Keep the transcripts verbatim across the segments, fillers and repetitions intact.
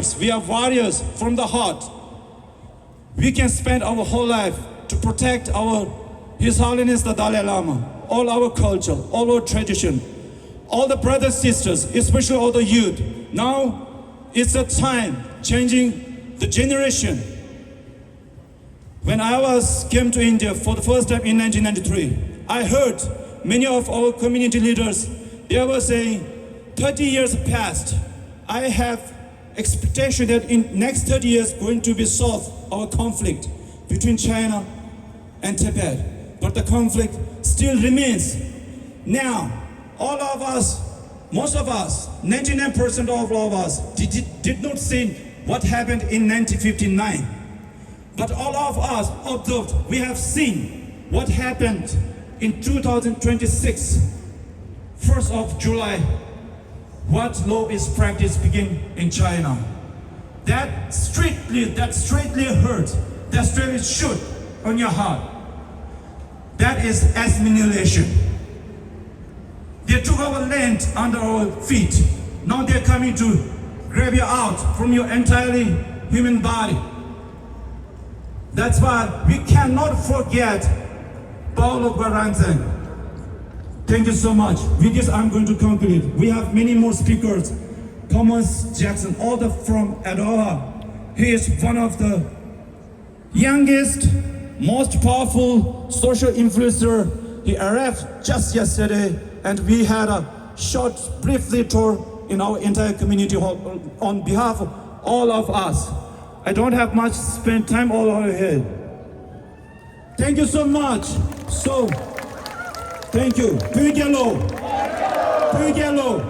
We are warriors from the heart. We can spend our whole life to protect our His Holiness the Dalai Lama, all our culture, all our tradition, all the brothers, sisters, especially all the youth. Now it's a time changing the generation. When I was came to India for the first time in nineteen ninety-three, I heard many of our community leaders, they were saying, thirty years passed. I have expectation that in next thirty years going to be solved our conflict between China and Tibet. But the conflict still remains. Now, all of us, most of us, ninety-nine percent of all of us did, did not see what happened in nineteen fifty-nine. But all of us observed, we have seen what happened in two thousand twenty-six, first of July, what law is practiced begin in China. That strictly, that straightly hurt, that straightly shoot on your heart. That is assimilation. They took our land under our feet. Now they're coming to grab you out from your entirely human body. That's why we cannot forget Paulo Guaranzan. Thank you so much. With this, I'm going to conclude. We have many more speakers. Thomas Jackson, author from Adoha. He is one of the youngest, most powerful social influencer. He arrived just yesterday, and we had a short, briefly tour in our entire community hall on behalf of all of us. I don't have much to spend time all over here. Thank you so much. So, thank you. བོད་རྒྱལ་ལོ། བོད་རྒྱལ་ལོ།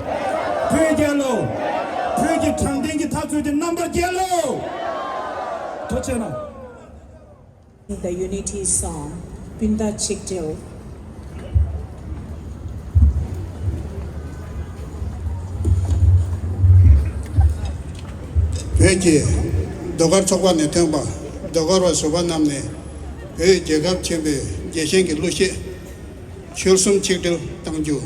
བོད་རྒྱལ་ལོ། བོད་ཀྱི་དྲང་བདེན་གྱི་འཐབ་རྩོད་དེ་རྣམ་པར་རྒྱལ་ལོ། ཐུགས་རྗེ་གནང་། The Unity Song, སྤུན་ཟླ་ཆིག་སྒྲིལ། བོད་ཀྱི་ཟློས་གར་ཚོགས་པ་ནས་ཐོན་པ་ཟློས་གར་བ་ཟུར་པ་རྣམས་ནས་བོད་རྒྱལ་ཁབ་ཆེན་པོའི་རྒྱལ་ཞེན་གྱི་གླུ་གཞས། ཆོལ་གསུམ་ཆིག་སྒྲིལ་གཏང་རྒྱུ།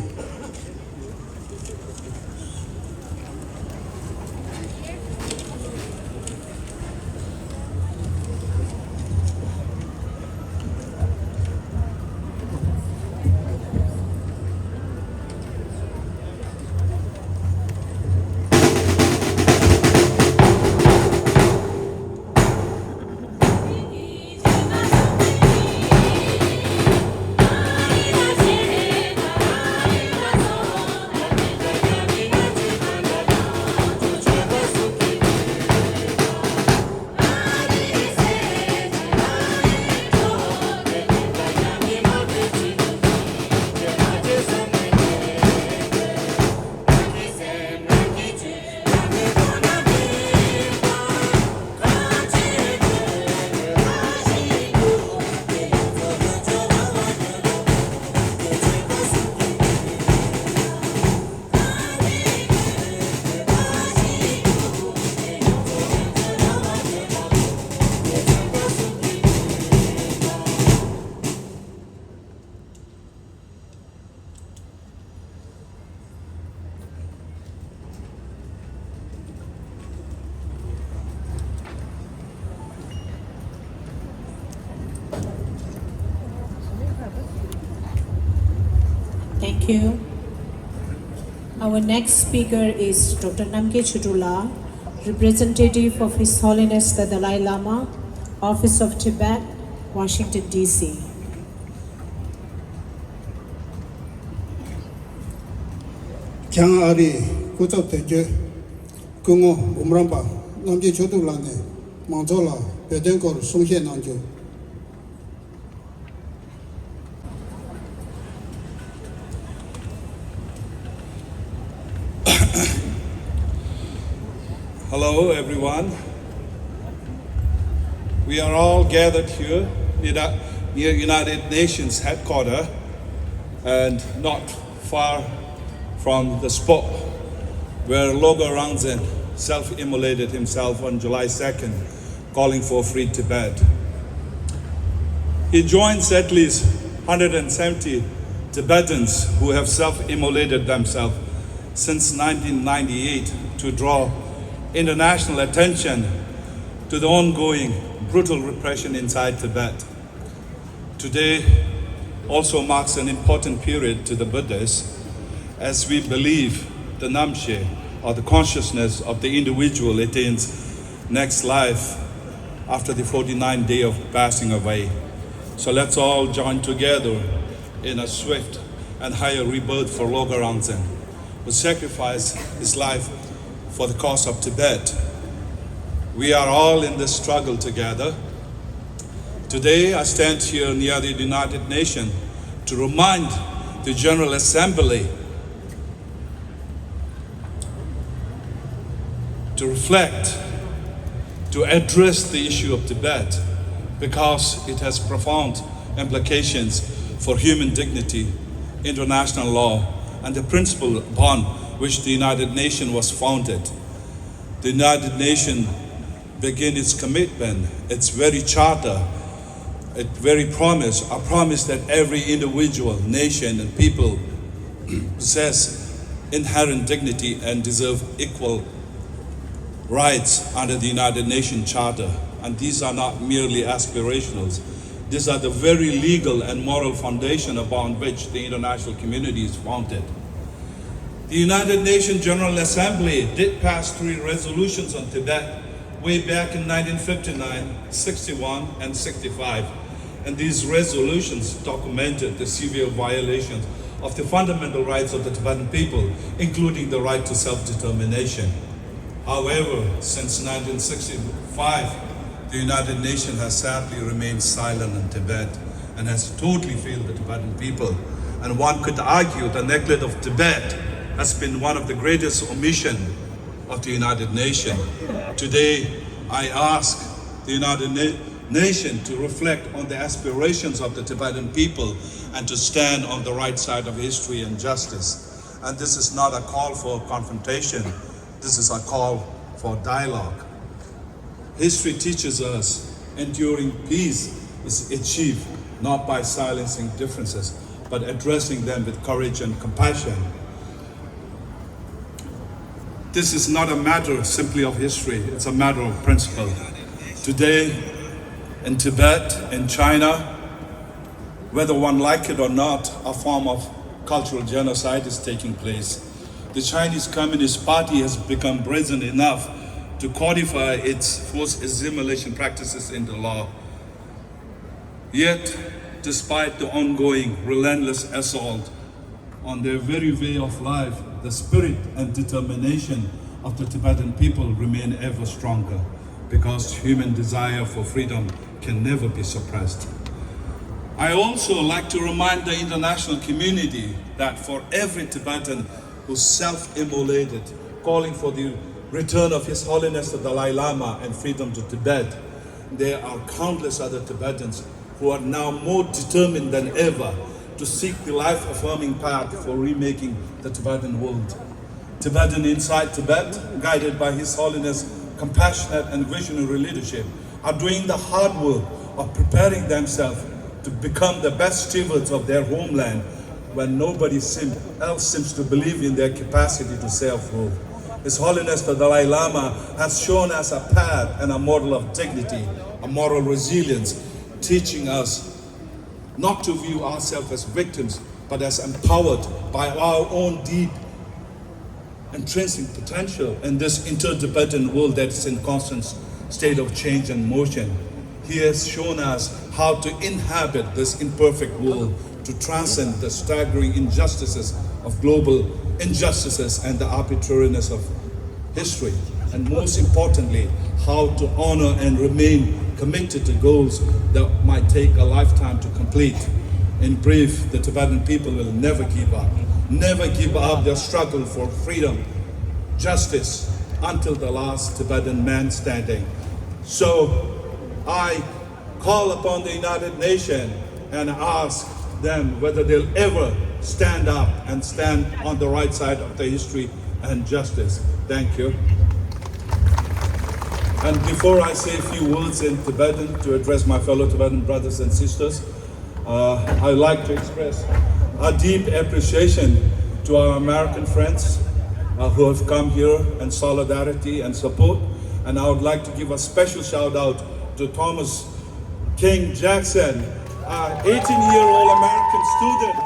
Thank you. Our next speaker is Doctor Namgay Chutula, representative of His Holiness the Dalai Lama, Office of Tibet, Washington, D C. བྱང་ཨ་རིའི་སྐུ་ཚབ་དོན་གཅོད་སྐུ་ངོ་འབུམ་རམས་པ་རྣམ་རྒྱལ་ཆོས་གྲུབ་ལགས་ནས་མང་ཚོགས་ལ་བོད་དོན་སྐོར་གསུང་བཤད་གནང་རྒྱུ། Hello, everyone. We are all gathered here near the, near United Nations headquarters and not far from the spot where Logor Rangzen self-immolated himself on July second, calling for free Tibet. He joins at least hundred and seventy Tibetans who have self-immolated themselves since nineteen ninety-eight to draw international attention to the ongoing brutal repression inside Tibet. Today also marks an important period to the Buddhists, as we believe the Namshe, or the consciousness of the individual, attains next life after the forty-ninth day of passing away. So let's all join together in a swift and higher rebirth for Logor Rinzin, who sacrificed his life for the cause of Tibet. We are all in this struggle together. Today, I stand here near the United Nations to remind the General Assembly to reflect, to address the issue of Tibet, because it has profound implications for human dignity, international law, and the principle upon which the United Nations was founded. The United Nations began its commitment, its very charter, its very promise, a promise that every individual, nation, and people possess inherent dignity and deserve equal rights under the United Nations Charter. And these are not merely aspirationals. These are the very legal and moral foundation upon which the international community is founded. The United Nations General Assembly did pass three resolutions on Tibet way back in nineteen fifty-nine, sixty-one, and sixty-five, and these resolutions documented the severe violations of the fundamental rights of the Tibetan people, including the right to self-determination. However, since nineteen sixty-five, the United Nations has sadly remained silent on Tibet and has totally failed the Tibetan people. And one could argue the neglect of Tibet has been one of the greatest omission of the United Nations. Today, I ask the United Na-, Nations to reflect on the aspirations of the Tibetan people and to stand on the right side of history and justice. And this is not a call for confrontation. This is a call for dialogue. History teaches us enduring peace is achieved not by silencing differences, but addressing them with courage and compassion. This is not a matter simply of history, it's a matter of principle. Today, in Tibet, in China, whether one like it or not, a form of cultural genocide is taking place. The Chinese Communist Party has become brazen enough to codify its forced assimilation practices into law. Yet, despite the ongoing relentless assault on their very way of life, the spirit and determination of the Tibetan people remain ever stronger, because human desire for freedom can never be suppressed. I also like to remind the international community that for every Tibetan who self-immolated, calling for the return of His Holiness the Dalai Lama and freedom to Tibet, there are countless other Tibetans who are now more determined than ever to seek the life-affirming path for remaking the Tibetan world. Tibetan inside Tibet, guided by His Holiness' compassionate and visionary leadership, are doing the hard work of preparing themselves to become the best stewards of their homeland when nobody seem, else seems to believe in their capacity to self-rule. His Holiness the Dalai Lama has shown us a path and a model of dignity, a moral resilience, teaching us not to view ourselves as victims, but as empowered by our own deep intrinsic potential in this interdependent world that's in constant state of change and motion. He has shown us how to inhabit this imperfect world, to transcend the staggering injustices of global injustices and the arbitrariness of history, and most importantly, how to honor and remain committed to goals that might take a lifetime to complete. In brief, the Tibetan people will never give up, never give up their struggle for freedom, justice, until the last Tibetan man standing. So, I call upon the United Nations and ask them whether they'll ever stand up and stand on the right side of the history and justice. Thank you. And before I say a few words in Tibetan to address my fellow Tibetan brothers and sisters, uh, I'd like to express a deep appreciation to our American friends, uh, who have come here in solidarity and support. And I would like to give a special shout out to Thomas King Jackson, an eighteen year old American student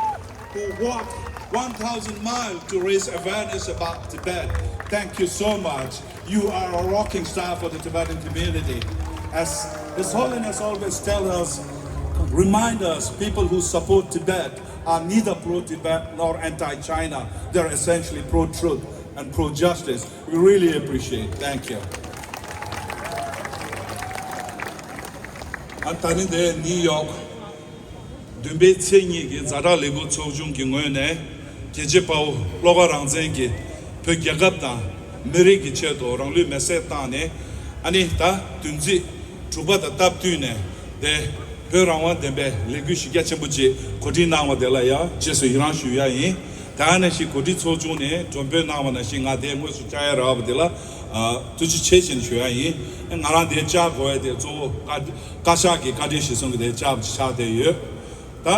who walked one thousand miles to raise awareness about Tibet. Thank you so much. You are a rocking star for the Tibetan community. As His Holiness always tells us, remind us, people who support Tibet are neither pro-Tibet nor anti-China. They're essentially pro-truth and pro-justice. We really appreciate. Thank you. ཨ་ད་ནི་འདི་ནིའུ་ཡོག་བདུན་པའི་ཚེས་གཉིས་ཀྱི་ཛ་དྲག་ལས་འགུལ་ཚོགས་ཆུང་གི་ངོས་ནས་རྒྱལ་གཅེས་དཔའ་བོ་བློ་དགའ་རང་བཙན་གྱིས་བོད་རྒྱལ་ཁབ་དང་མི་རིགས་ཀྱི་ཆེད་དུ་རང་ལུས་མེར་སྲེག་བཏང་ནས། ཨ་ནི་ད་བདུན་ཚིགས་དྲུག་པ་དང་སྟབས་བསྟུན་ནས་དེ་བོད་རང་དབང་བདེན་པའི་ལས་འགུལ་གཞི་རྒྱ་ཆེན་པོ་ཅིག་གོ་སྒྲིག་གནང་བ་དེ་ལ་ཡང་རྗེས་སུ་ཡི་རང་ཞུ་ཡ་ཡིན། ད་ག་ནང་བཞིན་གོ་སྒྲིག་ཚོགས་ཆུང་ནས་མགྲོན་འབོད་གནང་བ་ནང་བཞིན་ང་དེ་དངོས་སུ་བཅར་ཡ་རག་པ་དེ་ལ་ཨ་ཐུགས་རྗེ་ཆེ་ཞེས་ཞུ་ཡ་ཡིན། ང་རང་དེ་བཅར་དགོས་ཡ་དེ་གཙོ་བོ་བཀའ་བཀའ་ཤག་གི་བཀའ་དྲིན་གཞིར་བཟུང་གི་དེ་བཅར་བ་ཆགས་བསྡད་ཡོད། ད་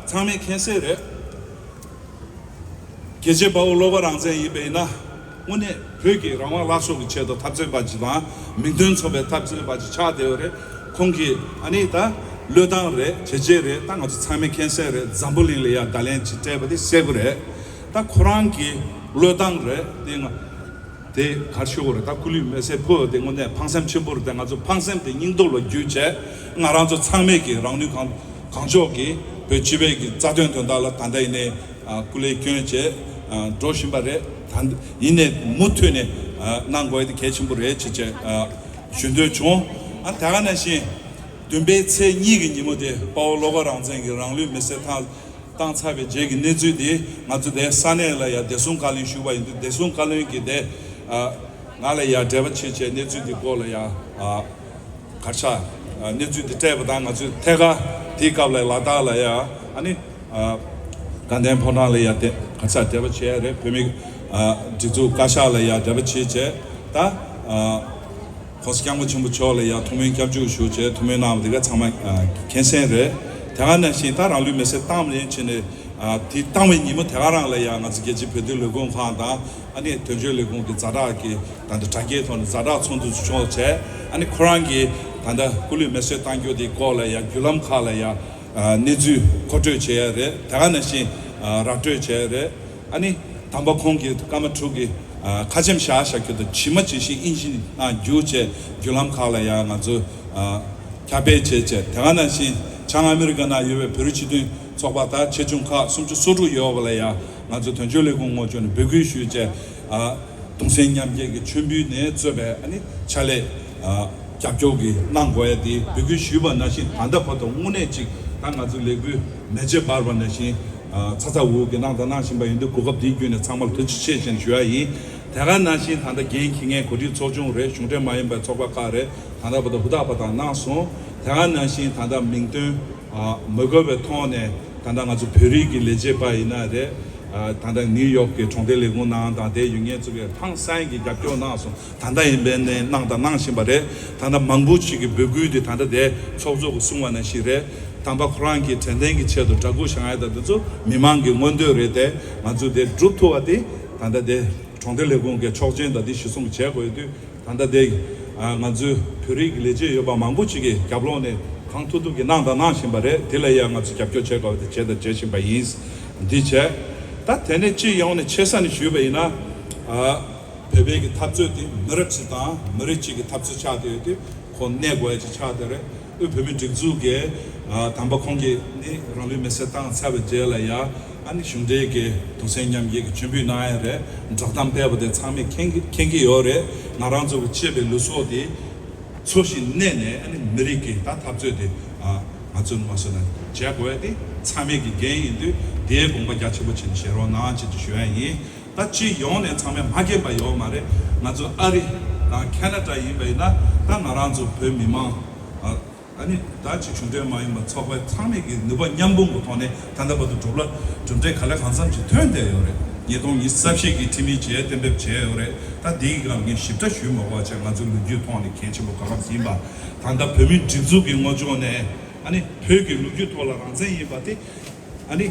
ཚང་མས་མཁྱེན་གསལ་རེད། རྒྱལ་གཅེས་དཔའ་བོ་བློ་དགའ་རང་བཙན་ཡིན་པ་ཡིན་ན། དངོས་གནས་བོད་ཀྱི་རང་དབང་སླར་གསོ་གི་ཆེད་དུ་འཐབ་རྩོད་པ་ཅིག་དང་། མིང་དོན་མཚུངས་པའི་འཐབ་རྩོད་པ་ཅིག་ཆགས་བསྡད་ཡོད་རེད། ཁོང་གིས་ཨ་ནི་ད་བློས་བཏང་རེད། བྱས་རྗེས་རེད། ད་ང་ཚོ་ཚང་མས་མཁྱེན་གསལ་རེད། འཛམ་བུ་གླིང་ལ་ཡ་བརྡ་ལན་ཅིག་སྤྲད་པ་དེ་གསལ་པོ་རེད། ད་ཁོ་རང་གི་བློས་བཏང་རེད་དེ་ང་། དེ་གར་ཤོག་རེད། ད་སྐུ་ལུས་མེར་སྲེག་ཕུལ་བ་དེ་དངོས་གནས་ཕངས་སེམས་ཆེན་པོ་རེད། དེ་ང་ཚོ་ཕངས་སེམས་དེ་སྙིང་སྟོབས་ལ་བསྒྱུར་བྱས། ང་རང་ཚོ་ཚང་མས་ཀྱི་རང་ནུས་གང་གང་ལྕོགས་ཀྱིས་བོད་སྤྱི་པའི་གི་རྩ་དོན་དོན་དག་ལ་ད་ལྟ་ཡིན་ནའི་ཨ་སྐུ་ལས་བསྐྱོན་བྱས་ཨ་འགྲོ་བཞིན་པ་རེད། ད་ཡིན་ནའི་མུ་མཐུད་ནས་ཨ་གནང་དགོས་ཡ་དེ་གལ་ཆེན་པོ་རེད་ཅེས་བྱས་ཨ་ཞུ་འདོད་བྱུང་། ཨ་དེ་ག་ནང་བཞིན་བདུན་པའི་ཚེས་གཉིས་ཀྱི་ཉིན་མོ་དེ་དཔའ་བོ་བློ་དགའ་རང་བཙན་གྱི་རང་ལུས་མེར་སྲེག་བཏང་བཏང་ཚར་བའི་རྗེས་ཀྱི་གནས་ཚུལ་དེ་ང་ཚོ་དེ་ས་གནས་ལ་ཡ་བདེ་སྲུང་བཀའ་བློན་ཞུས་པ་ཡིན་དུས། བདེ་སྲུང་བཀའ་བློན་གྱིས་དེ་ཨ་ང་ལ་ཡ་འབྲེལ་བ་བྱེད་བྱས་གནས་ཚུལ་དེ་སྐོར་ལ་ཡ་ཨ་གར་ཆ་ཨ་གནས་ཚུལ་དེ་སྤྲད་པ་དང་། ང་ཚོས་ཐད་ཀར་དེའི་སྐབས་ལ་ལ་དྭགས་ལ་ཡ་ཨ་ནི་ཨ་དགའ་ལྡན་ཕོ་བྲང་ལ་ཡ་དེ་གར་ཆ་འབྲེལ་བ་བྱས་རེད། བོད་མི་ཨ་སྒྲིག་འཛུགས་བཀའ་ཤག་ལ་ཡ་འབྲེལ་བ་བྱེད་བྱས་ད་ཨ། ༸གོང་ས་༸སྐྱབས་མགོན་ཆེན་པོ་མཆོག་ལ་ཡང་ཐུགས་སྨོན་སྐྱབས་འཇུག་ཞུ་བྱས་ཐུགས་སྨོན་གནང་བ་དེ་ག་ཚང་མ་ཨ་མཁྱེན་གསལ་རེད། དེ་ག་ནང་བཞིན་ད་རང་ལུས་མེར་སྲེག་བཏང་བ་ཡིན་ཕྱིན་ནས་ཨ་དེ་བཏང་བའི་ཉིན་མོ་དེ་ག་རང་ལ་ཡང་ང་ཚོ་རྒྱལ་སྤྱིའི་བོད་དོན་ལས་ཁུངས་ཁག་དང་། ཨ་ནི་དོན་གཅོད་ལས་ཁུངས་ཀྱི་ཛ་དྲག་གི་ད་ལྟ་དྲ་རྒྱའི་ཐོག་ནས་ཛ་དྲག་ཚོགས་འདུ་ཚོགས་བྱས། ཨ་ནི་ཁོ་རང་གིས་ད་ལྟ་སྐུ་ལུས་མེར་སྲེག་བཏང་རྒྱུ་དེའི་སྐོར་ལ་ཡང་བརྒྱུད་ལམ་ཁག་ལ་ཡང་ཨ་གནས་ཚུལ་མཁོ་སྤྲོད་བྱས་ཡ་རེད། དེ་ག་ནང་བཞིན་ཨ་ར་སྤྲོད་བྱས་ཡ་རེད། ཨ་ནི་དམ་པ་ཁོང་གི་སྐར་མ་དྲུག་གི་ཨ་ཁ་ཆེམས་བཞག་བཞག་རྒྱུ་དང་ཇི་མ་ཇི་བཞིན་ཨིན་ཇི་ནང་བསྒྱུར་བྱས་བརྒྱུད་ལམ་ཁག་ལ་ཡང་ང་ཚོས་ཨ་ཁྱབ་སྤེལ་བྱས་བྱས། དེ་ག་ནང་བཞིན་བྱང་ཨ་མི་རི་ཀ་ནང་ཡོད་པའི་བོད་རིགས་སྤྱི་མཐུན་ཚོགས་པ་དང་ཆེ་ཆུང་ཁག་སུམ་ཅུ་སོ་དྲུག་ཡོད་པ་ལ་ཡང་ང་ཚོ་དོན་གཅོད་ལས་ཁུངས་ངོས་ཕྱོགས་ནས་འབོད་སྐུལ་ཞུས་བྱས། ཨ་གདུང་སེམས་མཉམ་སྐྱེད་ཀྱི་མཆོད་འབུལ་ནས་གཙོས་པའི་ཨ་ནི་ཕྱག་ལས་ཨ་རྒྱབ་སྐྱོར་གྱི་གནང་དགོས་ཡ་དེ་འབོད་སྐུལ་ཞུས་པ་ནང་བཞིན་ད་ལྟ་བར་དུ་དངོས་གནས་ཅིག་ད་ང་ཚོའི་ལས་འགུལ་མེ་ལྕེ་འབར་བ་ནང་བཞིན་ཨ་ཚ་ཚ་འུར་འུར་གྱིས་གནང་དང་གནང་བཞིན་པ་ཡིན་དུས། གོ་སྐབས་འདིའི་བརྒྱུད་ནས་ཚང་མར་ཐུགས་རྗེ་ཆེ་ཞེས་ཞུ་ཡ་ཡིན། དེ་ག་ནང་བཞིན་ད་ལྟ་འགན་འཁྱེར་མཁན་གོ་སྒྲིག་ཚོགས་ཆུང་རེད། གཞུང་འབྲེལ་མ་ཡིན་པའི་ཚོགས་པ་ཁག་རེད། ད་ལྟ་བར་དུ་ཧུར་ཐག་པ་དང་གནང་སོང་། དེ་ག་ནང་བཞིན་ད་ལྟ་མིང་དོན་ཨ་མ་འགོད་པའི་ཐོག་ནས་ད་ལྟ་ང་ཚོ་བོད་རིགས་ཀྱི་ལས་བྱེད་པ་ཡིན་ན་རེད། ཨ་ད་ལྟ་ནིའུ་ཡོག་གི་གྲོང་སྡེ་ལས་ཁུངས་ནང་དང་དེ་ཡོད་མཁན་ཚོ་གིས་ཧང་སང་གི་རྒྱབ་སྐྱོར་གནང་སོང་། ད་ལྟ་ཡིན་པའི་ནས་གནང་དང་གནང་བཞིན་པ་རེད། ད་ལྟ་མང་པོ་ཞིག་གིས་འབོད་སྐུལ་དེ་ད་ལྟ་དེ་ཚོགས་གཙོ་གིས་གསུངས་པ་ནང་བཞིན་རེད། དམ་པ་ཁོ་རང་གི་དྲན་རྟེན་གྱི་ཆེད་དུ་གྲྭ་སྐུ་བཞེངས་ཡ་དང་དེ་ཚོ་མི་མང་གི་མངོན་འདོད་རེད་དེ། ང་ཚོས་དེ་སྒྲུབ་ཐུབ་པ་དེ་ད་ལྟ་དེ་གྲོང་སྡེ་ལས་ཁུངས་ཀྱི་ཆོག་མཆན་དང་དེ་གཞི་བཟུང་བྱེད་དགོས་ཡོད་དུས། ད་ལྟ་དེ་ང་ཚོའི་བོད་རིགས་ཀྱི་ལས་བྱེད་ཡོད་པ་མང་པོ་ཞིག་གིས་རྒྱབ་ལོགས་ནས་གང་ཐུབ་ཐུབ་ཀྱིས་གནང་དང་གནང་བཞིན་པ་རེད། དེ་ལ་ཡང་ང་ཚོས་རྒྱབ་སྐྱོར་བྱེད་དགོས་པ་དེ་བྱས་དང་བྱེད་བཞིན་པ་ཡིན། འདི་བྱས། ད་དེ་ནས་སྤྱི་ཡོངས་ནས་ཆེ་ས་ནས་ཞུས་པ་ཡིན་ན། ཨ་བོད་པའི་གི་འཐབ་རྩོད་དེ་མི་རབས་གཅིག་དང་མི་རིགས་གཅིག་གི་འཐབ་རྩོད་ཆགས་བསྡད་ཡོད་དུས། ཁོ་གནས་དགོས་ཡ་ཅིག་ཆགས་བསྡད་རེད། དབུས་བོད་མིའི་སྒྲིག་འཛུགས་ཀྱིས་ཨ་དམ་པ་ཁོང་གིས་ནི་རང་ལུས་མེར་སྲེག་བཏང་ཚར་བའི་རྗེས་ལ་ཡ། ཨ་ནི་གཞུང་འབྲེལ་གྱི་གདུང་སེམས་མཉམ་སྐྱེད་ཀྱི་མཆོད་འབུལ་གནང་ཡ་རེད། བསྒྲགས་གཏམ་སྤེལ་བ་དེ་ཚང་མས་མཁྱེན་གྱི་མཁྱེན་གྱི་ཡོད་རེད། ང་རང་ཚོ་གི་གཅེས་པའི་ལུས་སྲོག་དེ་འཚོ་ཞིང་གནས་ནས། ཨ་ནི་མི་རིགས་ཀྱི་ད་འཐབ་རྩོད་དེ་ཨ་ང་ཚོས་མ་བཟོད་ན་བྱེད་དགོས་ཡ་དེ་ཚང་མས་ཀྱི་འགན་ཡིན་དུས། དེའི་དགོངས་པ་རྒྱ་ཆེན་པོ་བྱས་ནས་བཞེས་རོགས་གནང་ཅེས་ཞུ་ཡ་ཡིན། ད་སྤྱི་ཡོངས་ནས་ཚང་མས་མ་མཁྱེན་པ་ཡོད་མ་རེད། ང་ཚོ་ཨ་རི་དང་ཁེ་ན་ཌ་ཡིན་པ་ཡིན་ན། ད་ང་རང་ཚོ་བོད་མི་མང་ཨ་ཨ་ནི་ད་ཅིག་གཞུང་འབྲེལ་མ་ཡིན་པ་ཚོགས་པ་ཚང་མས་ཀྱི་ནུས་པ་མཉམ་སྤུངས་ཀྱི་ཐོག་ནས་ད་ལྟ་བར་དུ་གྲུབ་ལ་གྲུབ་འབྲས་ག་ལེ་གང་འཚམ་ཅིག་ཐོན་བསྡད་ཡོད་རེད། ཉིས་སྟོང་ཉི་ཤུ་རྩ་བཞི་གི་ཁྲིམས་ཡིག་བཅས་གཏན་འབེབས་བྱས་ཡོད་རེད། ད་འདིའི་སྐབས་ངས་ཞིབ་ཕྲ་ཞུས་མ་དགོས་པ་བྱས། ང་ཚོའི་ལོ་རྒྱུས་ཐོག་ནས་གལ་ཆེན་པོ་ག་རེ་ཡིན་པ། ད་ལྟ་བོད་མིའི་སྒྲིག་འཛུགས་ཀྱི་ངོས་ཕྱོགས་ནས་ཨ་ནི་བོད་ཀྱི་ལོ་རྒྱུས་ཐོག་ལ་རང་བཙན་ཡིན་པ་དེ་ཨ་ནི་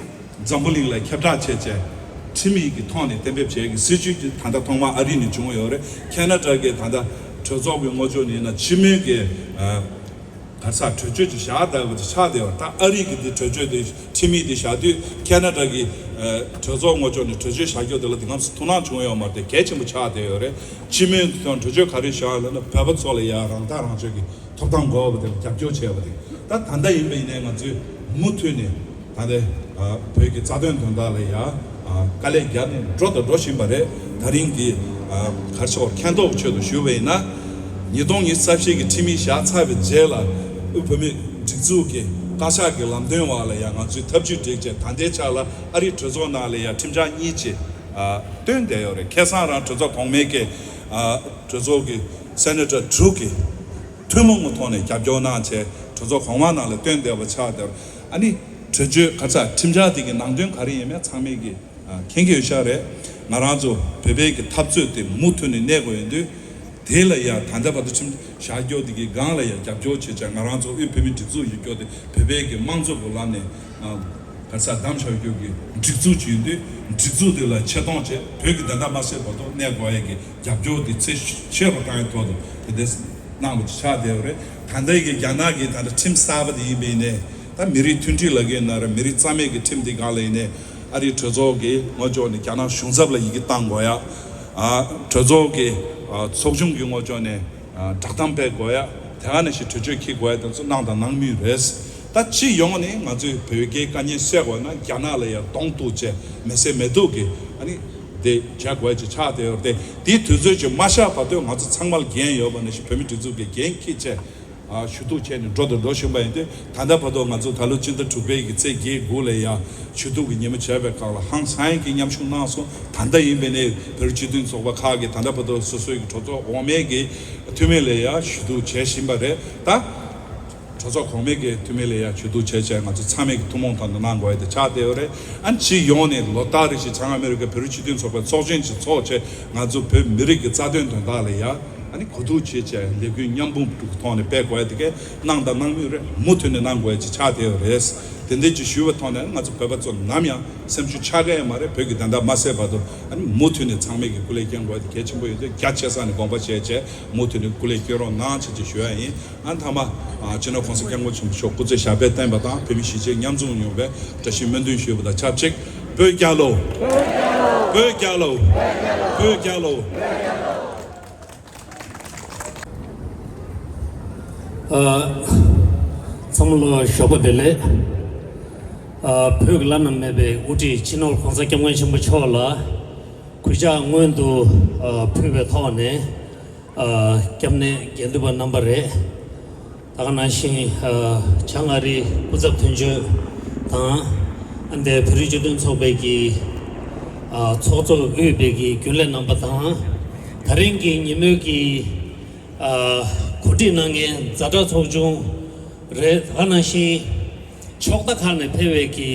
འཛམ་བུ་གླིང་ལ་ཁྱབ་བསྒྲགས་བྱས་བྱས། ཁྲིམས་ཡིག་གི་ཐོག་ནས་གཏན་འབེབས་བྱས་ཀྱི་སྲིད་བྱུས་ཀྱི་ད་ལྟ་ཐོག་མ་ཨ་རི་ནས་བྱུང་ཡོད་རེད། ཁེ་ན་ཌ་གི་ད་ལྟ་གྲོས་ཚོགས་ཀྱི་ངོས་ཕྱོགས་ནས་ན་སྤྱི་མོས་ཀྱི་ག་ས་གྲོས་ཆོད་ཅིག་བཞག་བསྡད་པ་དེ་ཆགས་བསྡད་པ། ད་ཨ་རི་གི་དེ་གྲོས་ཆོད་དེ་ཁྲིམས་ཡིག་དེ་བཞག་དུས་ཁེ་ན་ཌ་གི་གྲོས་ཚོགས་ངོས་ཕྱོགས་ནས་གྲོས་ཆོད་བཞག་རྒྱུ་དེ་ལ་དེང་སྐབས་སུ་ཐུགས་སྣང་བྱུང་ཡོད་མ་རེད། དེ་གལ་ཆེན་པོ་ཆགས་བསྡད་ཡོད་རེད། སྤྱི་མོས་དེ་དང་གྲོས་ཆོད་ག་རེ་བཞག་ལབ་ན། བོད་པ་ཚོ་ལ་ཡ་རང་ཐག་རང་གཅོད་ཀྱི་ཐོབ་ཐང་དགོས་པ་དེ་ལ་རྒྱབ་སྐྱོར་བྱས་པ་དེ། ད་ད་ལྟ་ཡིན་པ་ཡིན་ནའི་ང་ཚོས་མུ་མཐུད་ནས་ད་ལྟའི་བོད་ཀྱི་རྩ་དོན་དོན་དག་ལ་ཡ་དཀའ་ལས་བརྒྱབ་ནས་འགྲོ་དང་འགྲོ་བཞིན་པ་རེད། ད་རིང་གི་གར་ཤོར་མཁྱེན་རྟོགས་ཆེད་དུ་ཞུ་བ་ཡིན་ན། ཉིས་སྟོང་ཉི་ཤུ་རྩ་བཞི་གི་ཁྲིམས་ཡིག་བཞག་ཚར་བའི་རྗེས་ལ་དབུས་བོད་མིའི་སྒྲིག་འཛུགས་ཀྱི་བཀའ་ཤག་གི་ལམ་སྟོན་འོག་ལ་ཡ་ང་ཚོས་ཐབས་ཇུས་བསྒྲིགས་བྱས། ད་ལྟའི་ཆ་ལ་ཨ་རིའི་གྲོས་ཚོགས་ནང་ལ་ཡ་ཁྲིམས་འཆར་གཉིས་ཅིག་བཏོན་བསྡད་ཡོད་རེད། ཁ་སང་རང་གྲོས་ཚོགས་གོང་མའི་གི་གྲོས་ཚོགས་ཀྱི་སེ་ནེ་ཊར་དྲུག་གིས་ཐུན་མོང་གི་ཐོག་ནས་རྒྱབ་སྐྱོར་གནང་བྱས་གྲོས་ཚོགས་གོང་མ་ནང་ལ་བཏོན་བསྡད་པ་ཆགས་བསྡད་པ། ཨ་ནི་གྲོས་ཆོད་ག་ཚ་ཁྲིམས་འཆར་དེ་གི་ནང་དོན་ག་རེ་ཡིན་མིན་ཚང་མས་ཀྱིས་མཁྱེན་གྱི་ཡོད་ཤག་རེད། ང་རང་ཚོ་བོད་པའི་གི་འཐབ་རྩོད་དེ་མུ་མཐུད་ནས་གནས་དགོས་ཡོད་དུས། དེ་ལ་ཡ་ད་ལྟ་བར་དུ་ཁྲིམས་བཞག་རྒྱུ་དེ་གི་སྒང་ལ་ཡ་རྒྱབ་སྐྱོར་བྱེད་བྱས། ང་རང་ཚོ་དབུས་བོད་མིའི་སྒྲིག་འཛུགས་ཡོད་རྒྱུ་དེ་བོད་པའི་གི་དམངས་གཙོ་གི་ལམ་ནས་ག་ས་བདམས་བཞག་རྒྱུ་གི་སྒྲིག་འཛུགས་ཅིག་ཡིན་དུས། སྒྲིག་འཛུགས་དེ་ལ་ཆེ་མཐོང་བྱས། བོད་ཀྱི་བདེན་མཐའ་མ་གསལ་བར་དུ་གནས་དགོས་ཡ་གི་རྒྱབ་སྐྱོར་དེ་ཚད་ཆེ་རུ་བཏང་ཡ་ཐོག་ཏུ་དེ་འདྲ་གནང་བ་ཆགས་བསྡད་པ་རེད། ད་ལྟའི་གི་རྒྱ་ནག་གི་ད་ལྟ་ཁྲིམས་གསར་པ་དེ་ཡིན་པ་ཡིན་ནའི། ད་མི་རིགས་མཐུན་སྒྲིལ་ལབ་ཀྱི་ཡིན་ན་ར། མི་རིགས་རྩ་མེད་ཀྱི་ཁྲིམས་དེ་སྒང་ལ་ཡིན་ནའི། ཨ་རིའི་གྲོས་ཚོགས་ཀྱི་ངོས་ཕྱོགས་ནས་རྒྱ་ནག་གཞུང་ཚབ་ལ་ཡི་གེ་བཏང་དགོས་ཡ། ཨ་གྲོས་ཚོགས་ཀྱི་ཨ་ཚོགས་ཆུང་གི་ངོས་ཕྱོགས་ནས་ཨ་བསྒྲགས་གཏམ་སྤེལ་དགོས་ཡ། དེ་ག་ནང་བཞིན་གྲོས་ཆོད་འཁྱེར་དགོས་ཡ་དེ་ཚོ་གནང་དང་གནང་མུས་རེད། ད་སྤྱི་ཡོངས་ནས་ང་ཚོས་བོད་རྒྱའི་དཀའ་ངལ་སེལ་དགོས་ན། རྒྱ་ནག་ལ་ཡ་གདོང་གཏུག་བྱས་མེ་སེར་མེ་ཏོག་གི་ཨ་ནི་དེ་བྱ་དགོས་ཡ་ཅིག་ཆགས་བསྡད་ཡོད་རེད། དེ་དུས་ཚོད་ཅིག་མ་ཤར་བར་དུ་ང་ཚོ་ཚང་མར་འགན་ཡོད་པ་ནང་བཞིན་བོད་མིའི་སྒྲིག་འཛུགས་ཀྱི་འགན་འཁྱེར་བྱས། ཨ་ཞུ་གཏུག་བྱས་ནས་འགྲོ་དང་འགྲོ་བཞིན་པ་ཡིན་དུས། ད་ལྟ་བར་དུ་ང་ཚོ་ད་ལོ་སྤྱི་ཟླ་དྲུག་པའི་གི་ཚེས་བརྒྱད་དགུ་ལ་ཡ་ཞུ་གཏུག་གི་ཉིན་མོ་བྱས་པའི་སྒང་ལ་ཧང་སང་གི་མཉམ་ཞུགས་གནང་སོང་། ད་ལྟ་ཡིན་པ་ནས་བོད་རིགས་སྤྱི་མཐུན་ཚོགས་པ་ཁག་གིས་ད་ལྟ་བར་དུ་སོ་སོའི་གི་གྲོས་ཚོགས་འོག་མའི་གི་འཐུས་མི་ལ་ཡ་ཞུ་གཏུག་བྱེད་བཞིན་པ་རེད། ད་གྲོས་ཚོགས་གོང་མའི་གི་འཐུས་མི་ལ་ཡ་ཞུ་གཏུག་བྱས་བྱས། ང་ཚོ་ཚང་མས་གི་ཐུན་མོང་ཐོག་ནས་གནང་དགོས་ཡ་དེ་ཆགས་བསྡད་ཡོད་རེད། ཨ་ནི་སྤྱི་ཡོངས་ནས་ལོ་ལྟར་རེ་བཞིན་བྱང་ཨ་མེ་རི་ཀའི་བོད་རིགས་སྤྱི་མཐུན་ཚོགས་པའི་ཚོགས་ཆེན་ཞིག་ཚོགས་བྱས། ང་ཚོ་བོད་མི་རིགས་ཀྱི་རྩ་དོན་དོན་དག་ལ་ཡ་ཨ་ནི་གོ་བསྡུར་བྱས་བྱས། ལས་འགུལ་མཉམ་སྤུངས་ཀྱི་ཐོག་ནས་སྤེལ་དགོས་ཡ་དེ་གས་གནང་དང་གནང་མུས་རེད། མུ་མཐུད་ནས་གནང་དགོས་ཡ་ཅིག་ཆགས་བསྡད་ཡོད་རེད། དེ་འདྲ་ཅིག་ཞུས་པའི་ཐོག་ནས་ང་ཚོ་བོད་པ་ཚོ་ནམ་ཡང་སེམས་ཤུགས་ཆག་གི་ཡོད་མ་རེད། བོད་ཀྱི་བདེན་མཐའ་མ་གསལ་བར་དུ་ཨ་ནི་མུ་མཐུད་ནས་ཚང་མས་ཀྱི་སྐུ་ལས་འཁྱེར་དགོས་ཡ་དེ་གལ་ཆེན་པོ་ཡོད་དུས། རྒྱ་ཆེ་ས་ནས་དགོངས་པ་བཞེས་བྱས་མུ་མཐུད་ནས་སྐུ་ལས་འཁྱེར་རོགས་གནང་བྱས་ཅིག་ཞུ་ཡ་ཡིན། ཨ་ནི་མཐའ་མ་ཨ་སྤྱི་ནོར་༸གོང་ས་༸སྐྱབས་མགོན་ཆེན་པོ་མཆོག་སྐུ་ཚེ་ཞབས་པད་བརྟན་པ་དང་། བོད་མི་གཞིས་བྱེས་མཉམ་འཛོམས་ཡོང་བའི་བཀྲ་ཤིས་སྨོན་འདུན་ཞུས་པ་དང་ཆབས་ཅིག་བོད་རྒྱལ་ལོ། བོད་རྒྱལ་ལོ། བོད་རྒྱལ་ལོ། ཨ། ཚང་མ་ལ་ཞོགས་པ་བདེ་ལེགས། ཨ། བོད་ཀྱི་བླ་ན་མེད་པའི་དབུ་ཁྲིད་སྤྱི་ནོར་༸གོང་ས་༸སྐྱབས་མགོན་ཆེན་པོ་མཆོག་ལ་གུས་ཕྱག་སྔོན་དུ་ཨ་ཕུལ་བའི་ཐོག་ནས། ཨ། སྐྱབས་གནས་དགེ་འདུན་པ་རྣམ་པ་རེད། ད་ག་ནང་བཞིན་ཨ་བྱང་ཨ་རིའི་སྐུ་ཚབ་དོན་གཅོད་དང་། ཨ་འདས་བོད་རིགས་སྤྱི་མཐུན་ཚོགས་པའི་གི་ཨ་ཚོགས་གཙོ་དབུས་པའི་གི་རྒྱུན་ལས་རྣམ་པ་དང་། ད་རིང་གི་ཉིན་མོའི་གི་ཨ་གོ་སྒྲིག་གནང་མཁན་ཛ་དྲག་ཚོགས་ཆུང་རེད། ད་ག་ནང་བཞིན་ཕྱོགས་མཐའ་ཁག་ནས་ཕེབས་པའི་གི་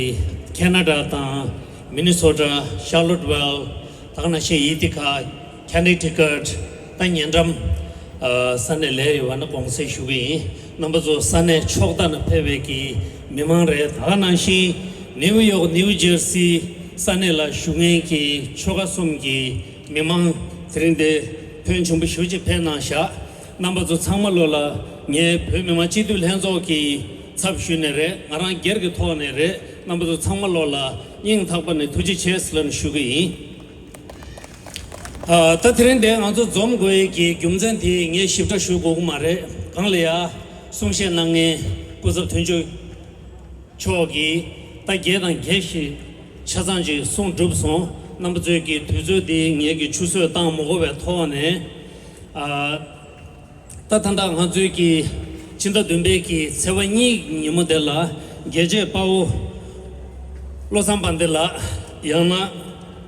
ཁེ་ན་ཌ་དང་མི་ནི་སོ་ཊ། ཤར་ལོཊ་ཝེལ། ད་ག་ནང་བཞིན་ཡི་ཏི་ཁ། ཁ་ནེག་ཊི་ཀཊ། ད་ཉེ་འགྲམ་ཨ་ས་གནས་ལ་ཡོད་པ་ན་གོང་གསལ་ཞུ་གི་ཡིན། རྣམ་པ་ཚོ་ས་གནས་ཕྱོགས་མཐའ་ནས་ཕེབས་པའི་གི་མི་མང་རེད། ད་ག་ནང་བཞིན་ནིའུ་ཡོག་ནིའུ་ཇར་སི་ས་གནས་ལ་བཞུགས་མཁན་གྱི་ཆོལ་ཁ་གསུམ་གྱི་མི་མང་དེ་རིང་འདི་ཕོན་ཆེན་པོ་ཞེ་པོ་ཅིག་ཕེབས་གནང་ཤག་རྣམ་པ་ཚོ་ཚང་མ་ལོ་ལ་ངས་བོད་མི་མང་སྤྱི་འཐུས་ལྷན་ཚོགས་ཀྱི་ཚབ་ཞུས་ནས་རེད། ང་རང་སྒེར་གྱི་ཐོག་ནས་རེད། རྣམ་པ་ཚོ་ཚང་མ་ལོ་ལ་སྙིང་ཐག་པ་ནས་ཐུགས་རྗེ་ཆེ་ཟེར་ལབ་ནས་ཞུ་གི་ཡིན། ཨ། ད་དེ་རིང་འདིར་ང་ཚོ་འཛོམས་དགོས་ཡས་ཀྱི་རྒྱུ་མཚན་དེ་ངས་ཞིབ་ཕྲ་ཞུ་དགོས་ཀྱི་མ་རེད། གང་ལ་ཡ་གསུང་བཤད་གནང་མཁན་སྐུ་ཚབ་དོན་གཅོད་མཆོག་གིས་ད་རྒྱས་དང་རྒྱས་ཤིག་ཆ་ཚང་ཅིག་གསུངས་གྲུབ་སོང་། རྣམ་པ་ཚོས་ཀྱི་དུས་ཚོད་འདི་ངས་ཀྱི་ཆུད་ཟོས་བཏང་མ་དགོས་པའི་ཐོག་ནས། ཨ། ད་ད་ལྟ་ང་ཚོའི་གི་ཕྱི་ཟླ་བདུན་པའི་གི་ཚེས་པ་གཉིས་ཉིན་མོ་དེ་ལ་རྒྱལ་གཅེས་དཔའ་བོ་བློ་བཟང་དཔལ་ལྡན་ལགས། ཡང་ན་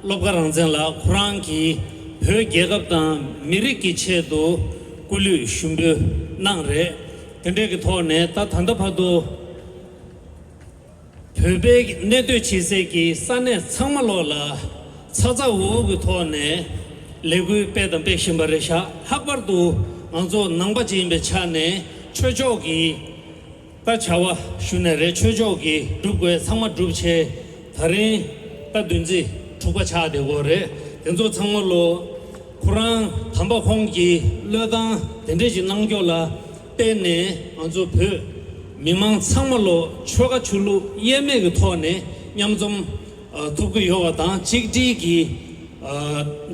བློ་དགའ་རང་བཙན་ལགས། ཁོ་རང་གིས་བོད་རྒྱལ་ཁབ་དང་མི་རིགས་ཀྱི་ཆེད་དུ་སྐུ་ལུས་ཞུགས་འབུལ་གནང་རེད། དེ་འདྲའི་གི་ཐོག་ནས་ད་ད་ལྟ་བར་དུ་བོད་པའི་གནས་སྡོད་བྱེད་སའི་གི་ས་གནས་ཚང་མ་ལོག་ལ་ཚ་ཚ་འུར་འུར་གྱི་ཐོག་ནས་ལས་འགུལ་སྤེལ་དང་སྤེལ་བཞིན་པ་རེད་ཤག་ལྷག་པར་དུ་ང་ཚོ་ནང་པ་ཅིག་ཡིན་པའི་ཆ་ནས་ཆོས་ཕྱོགས་ཀྱི་ད་བྱ་བ་ཞུ་ནས་རེད། ཆོས་ཕྱོགས་ཀྱི་སྒྲུབ་དགོས་ཚང་མ་སྒྲུབ་བྱས། ད་རིང་ད་བདུན་ཚིགས་ ཚོགས་པ་ཆགས་བསྡད་ཡོད་རེད། དེ་ཚོ་ཚང་མ་ལོ་ཁོ་རང་དམ་པ་ཁོང་གིས་བློས་བཏང་དེ་འདྲས་ཅིག་གནང་རྒྱུ་ལ་བརྟེན་ནས་ང་ཚོ་བོད་མི་མང་ཚང་མ་ལོ་ཆོལ་ཁ་ཆོས་ལུགས་དབྱེར་མེད་ཀྱི་ཐོག་ནས་མཉམ་འཛོམས་ཨ་ཐུབ་ཀྱི་ཡོད་པ་དང་། གཅིག་སྒྲིལ་གྱི་ཨ་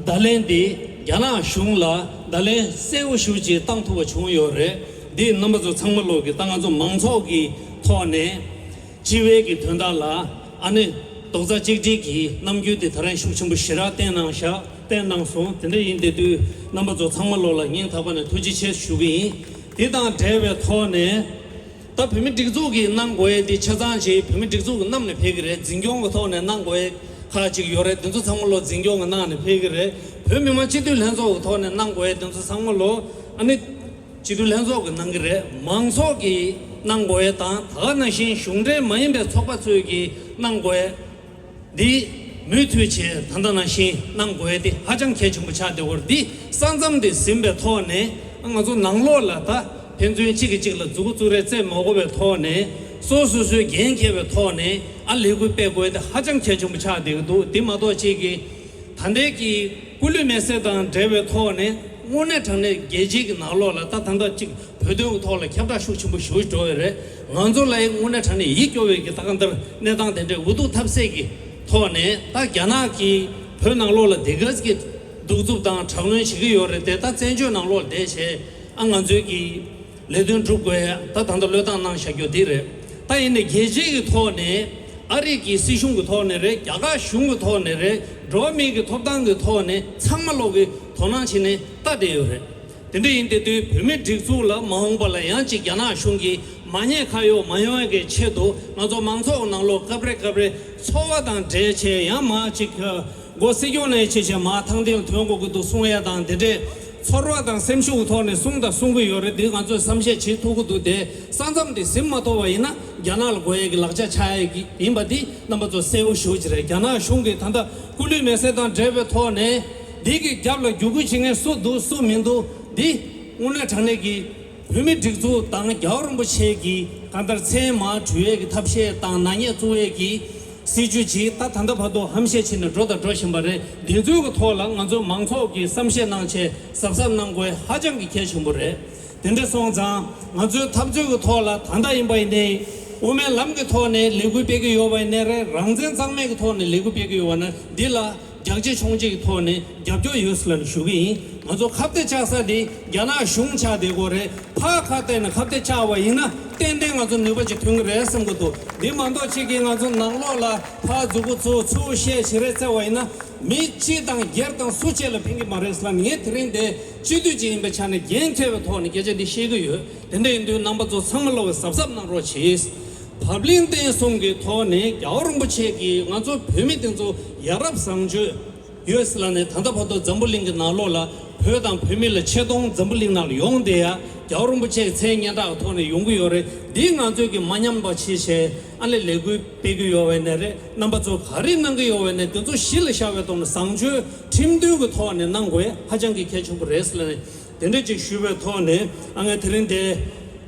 བརྡ་ལན་དེ་རྒྱ་ནག་གཞུང་ལ་བརྡ་ལན་གསལ་པོ་ཞེ་པོ་ཅིག་བཏང་ཐུབ་པ་བྱུང་ཡོད་རེད། འདི་རྣམ་པ་ཚོ་ཚང་མ་ལོ་གི་ད་ང་ཚོ་མང་ཚོགས་ཀྱི་ཐོག་ནས་སྤྱི་བའི་གི་དོན་དག་ལ་ཨ་ནི་རྡོག་རྩ་གཅིག་སྒྲིལ་གྱི་རྣམ་འགྱུར་དེ་ད་རང་ཤུགས་ཆེན་པོ་ཞེ་དྲག་བསྟན་གནང་ཤག་བསྟན་གནང་སོང་། དེ་འདྲ་ཡིན་དེ་དུས་རྣམ་པ་ཚོ་ཚང་མ་ལོ་ལ་སྙིང་ཐག་པ་ནས་ཐུགས་རྗེ་ཆེ་ཞུ་གི་ཡིན། དེ་དང་འབྲེལ་བའི་ཐོག་ནས་ད་བོད་མི་སྒྲིག་འཛུགས་ཀྱིས་གནང་དགོས་ཡས་དེ་ཆ་ཚང་ཅིག་བོད་མི་སྒྲིག་འཛུགས་ཀྱིས་གནང་ནས་ཕེབས་ཀྱི་རེད། འཛིན་སྐྱོང་གི་ཐོག་ནས་གནང་དགོས་ཡས་ཁག་ཅིག་ཡོད་རེད། དེ་ཚོ་ཚང་མ་ལོ་འཛིན་སྐྱོང་གིས་གནང་ནས་ཕེབས་ཀྱི་རེད། བོད་མི་མང་སྤྱི་འཐུས་ལྷན་ཚོགས་ཀྱི་ཐོག་ནས་གནང་དགོས་ཡས་དེ་ཚོ་ཚང་མ་ལོ་ཨ་ནི་སྤྱི་འཐུས་ལྷན་ཚོགས་ཀྱིས་གནང་གི་རེད། མང་ཚོགས་ཀྱིས་གནང་དགོས་ཡས་དང་། ད་ག་ནང་བཞིན་གཞུང་འབྲེལ་མ་ཡིན་པའི་ཚོགས་པ་ཚོས་ཀྱིས་གནང་དགོས་ཡས་འདི་མུ་མཐུད་བྱས་ད་ལྟ་ནང་བཞིན་གནང་དགོས་ཡས་དེ་ཧ་ཅང་གལ་ཆེན་པོ་ཆགས་བསྡད་ཡོད་རེད། འདི་ས་མཚམས་དེ་ཟིན་པའི་ཐོག་ནས་ང་ཚོ་ནང་ལོགས་ལ་ད་ཕན་ཚུན་གཅིག་གིས་གཅིག་ལ་མཛུ་གུ་བཙུགས་རེས་རྩེད་མ་དགོས་པའི་ཐོག་ནས་སོ་སོ་སོའི་འགན་འཁྱེར་བའི་ཐོག་ནས་ཨ་ལས་འགུལ་སྤེལ་དགོས་ཡས་དེ་ཧ་ཅང་གལ་ཆེན་པོ་ཆགས་བསྡད་ཀྱི་འདུག་དེ་མ་གཏོགས་གཅིག་གིས་ད་ལྟའི་གི་སྐུ་ལུས་མེ་སྲེག་དང་འབྲེལ་བའི་ཐོག་ནས་དངོས་གནས་དྲང་གནས་རྒྱལ་སྤྱིའི་གི་ནང་ལོགས་ལ་ད་ད་ལྟ་གཅིག་བོད་དོན་གི་ཐོག་ལ་ཁྱབ་བསྒྲགས་ཤུགས་ཆེན་པོ་ཞེ་པོ་འགྲོ་བས་རེད། ང་ཚོ་ལ་ཡང་དངོས་གནས་དྲང་གནས་ཡིད་སྐྱོ་བའི་གི་ད་གང་ལྟར་གནས་སྟངས་དེ་འདྲའི་འུ་ཐུག་ཐབས་ཟད་ཀྱི་ཐོག་ནས་ད་རྒྱ་ནག་གིས་བོད་ནང་ལོགས་ལ་དེ་ག་ཙམ་གྱི་གདུག་རྩུབ་དང་དྲག་གནོན་བྱེད་ཀྱི་ཡོད་རེད་དེ། ད་བཙན་བྱོལ་ནང་ལོགས་ལ་བསྡད་བྱས་ཨ་ང་ཚོའི་གི་ལས་དོན་སྒྲུབ་དགོས་ཡ་ད་ད་ལྟ་བློས་བཏང་གནང་བཞག་རྒྱུ་འདི་རེད། ད་ཡིན་ནའི་རྒྱལ་སྤྱིའི་གི་ཐོག་ནས་ཨ་རི་གི་སྲིད་གཞུང་གི་ཐོག་ནས་རེད། རྒྱ་གར་གཞུང་གི་ཐོག་ནས་རེད། འགྲོ་བ་མིའི་གི་ཐོབ་ཐང་གི་ཐོག་ནས་ཚང་མ་ལོག་གི་དོ་སྣང་བྱས་ནས་ལྟ་བསྡད་ཡོད་རེད། དེ་འདྲ་ཡིན་དེ་དུས་བོད་མི་སྒྲིག་འཛུགས་ལ་མ་འོངས་པ་ལ་ཡང་ཅིག་རྒྱ་ནག་གཞུང་གིས་མ་ཉེས་ཁ་གཡོགས་མ་ཡོང་ཡ་གི་ཆེད་དུ་ང་ཚོ་མང་ཚོགས་ནང་ལོགས་སྐབས་རེ་སྐབས་རེ་ཚོར་བ་དང་འབྲེལ་བྱས་ཡང་མ་ཅིག་མགོ་སྲིད་སྐྱོང་ནས་ཆེ་ཆེ་མ་ཐང་སྟེང་ཐོན་དགོས་ཀྱི་འདུག་གསུང་ཡ་དང་དེ་འདྲས་ཚོར་བ་དང་སེམས་ཤུགས་ཐོག་ནས་གསུང་དང་གསུང་གི་ཡོད་རེད། འདི་ང་ཚོས་བསམ་ཤེས་བྱེད་ཐུབ་ཀྱི་འདུག་དེ་ས་མཚམས་དེ་ཟིན་མ་ཐུབ་པ་ཡིན་ན་རྒྱ་ནག་ལ་དགོས་ཡས་ཀྱི་ལག་ཆ་ཆགས་ཡས་ཀྱི་ཡིན་པ་འདི་རྣམ་པ་ཚོ་གསལ་པོ་ཞེ་པོ་ཅིག་རེད། རྒྱ་ནག་གཞུང་གིས་ད་ལྟ་སྐུ་ལུས་མེ་སྲེག་དང་འབྲེལ་བའི་ཐོག་ནས་འདི་གི་རྒྱབ་ལ་རྒྱུག་ཁུལ་བྱེད་མཁན་སུ་འདུག་སུ་མི་འདུག་འདི་དངོས་གནས་དྲང་གནས་ཀྱི་བོད་མི་སྒྲིག་འཛུགས་དང་རྒྱལ་བ་རིན་པོ་ཆེ་གི་གང་ལྟར་མཚན་མ་གྲོལ་ཡས་ཀྱི་ཐབས་ཤེས་དང་ནག་ཉེས་བཙུགས་ཡས་ཀྱི་སྲིད་ཇུས་ཅིག་ད་ད་ལྟ་བར་དུ་ཧམ་བཤད་བྱས་ནས་འགྲོ་དང་འགྲོ་བཞིན་པ་རེད། འདི་ཚོའི་གི་ཐོག་ལ་ང་ཚོ་མང་ཚོགས་ཀྱིས་བསམ་ཤེས་གནང་བྱས་གཟབ་གཟབ་གནང་དགོས་ཧ་ཅང་གི་གལ་ཆེན་པོ་རེད། དེ་འདྲ་སོང་ཙང་ང་ཚོའི་འཐབ་རྩོད་ཀྱི་ཐོག་ལ་ད་ལྟ་ཡིན་པ་ཡིན་ནའི་དབུ་མའི་ལམ་གྱི་ཐོག་ནས་ལས་འགུལ་སྤེལ་གྱི་ཡོད་པ་ཡིན་ནའི་རེད། རང་བཙན་གཙང་མའི་གི་ཐོག་ནས་ལས་འགུལ་སྤེལ་གྱི་ཡོད་པ་ན་འདི་ལ་རྒྱག་ཆེ་མཆོང་ཆེ་གི་ཐོག་ནས་རྒྱབ་སྐྱོར་ཡོད་ཟེར་ལབ་ནས་ཞུ་གི་ཡིན། ང་ཚོ་ཁ་གཏད་བཅག་ས་དེ་རྒྱ་ནག་གཞུང་ཆགས་བསྡད་ཀྱི་ཡོད་རེད། ཕར་ཁ་གཏད་ནས་ཁ་གཏད་བཅག་པ་ཡིན་ན་ཏན་ཏན་ང་ཚོ་ནུས་པ་ཅིག་ཐོན་གྱི་རེད་བསམ་གྱི་འདུག་འདི་མ་གཏོགས་ཅིག་གིས་ང་ཚོ་ནང་ལོགས་ལ་ཕར་མཛུབ་གུ་བཙུགས་ཚུར་བཤད་བྱེད་རེས་བརྩེ་བ་ཡིན་ན་མི་སྤྱི་དང་སྒེར་དང་སུ་གཅིག་ལ་ཕན་གྱི་མ་རེད་ཟེར་ལབ་ནས། ངས་དེ་རིང་འདི་སྤྱི་འཐུས་ཅིག་ཡིན་པའི་ཆ་ནས་འགན་འཁྱེར་བའི་ཐོག་ནས་སྐད་ཆ་འདི་བཤད་ཀྱི་ཡོད། དེ་འདྲ་ཡིན་དུས་རྣམ་པ་ཚོ་ཚང་མ་ལོག་གིས་གཟབ་གཟབ་གནང་རོགས་གྱིས། བབ་བརླིང་བརྟན་གསུམ་གྱི་ཐོག་ནས་རྒྱལ་བ་རིན་པོ་ཆེ་གིས་ང་ཚོ་བོད་མི་དེ་ཚོ་ཡ་རབས་བཟང་སྤྱོད་ཡོད་ཟེར་ལབ་ནས་ད་ལྟ་བར་དུ་འཛམ་བུ་གླིང་གི་ནང་ལོགས་ལ་བོད་དང་བོད་མི་ལ་ཆེ་མཐོང་འཛམ་བུ་གླིང་ནང་ལ་ཡོང་བསྡད་ཡ་རྒྱལ་བ་རིན་པོ་ཆེའི་མཚན་སྙན་གྲགས་ཀྱི་ཐོག་ནས་ཡོང་གི་ཡོད་རེད། འདི་ང་ཚོས་ཀྱི་མ་ཉམས་པ་བྱེད་བྱས་ཨ་ནི་ལས་འགུལ་སྤེལ་གྱི་ཡོད་པ་ཡིན་ནའི་རེད། རྣམ་པ་ཚོ་ག་རེ་གནང་གི་ཡོད་པ་ཡིན་ནའི་དེ་ཚོ་གཞི་ལ་བཞག་པའི་ཐོག་ནས་བཟང་སྤྱོད་ཁྲིམས་མཐུན་གྱི་ཐོག་ནས་གནང་དགོས་ཧ་ཅང་གི་གལ་ཆེན་པོ་རེད་ཟེར་ལབ་ནས། དེ་འདྲ་ཅིག་ཞུས་པའི་ཐོག་ནས་ཨ་ངས་དེ་རིང་འདི་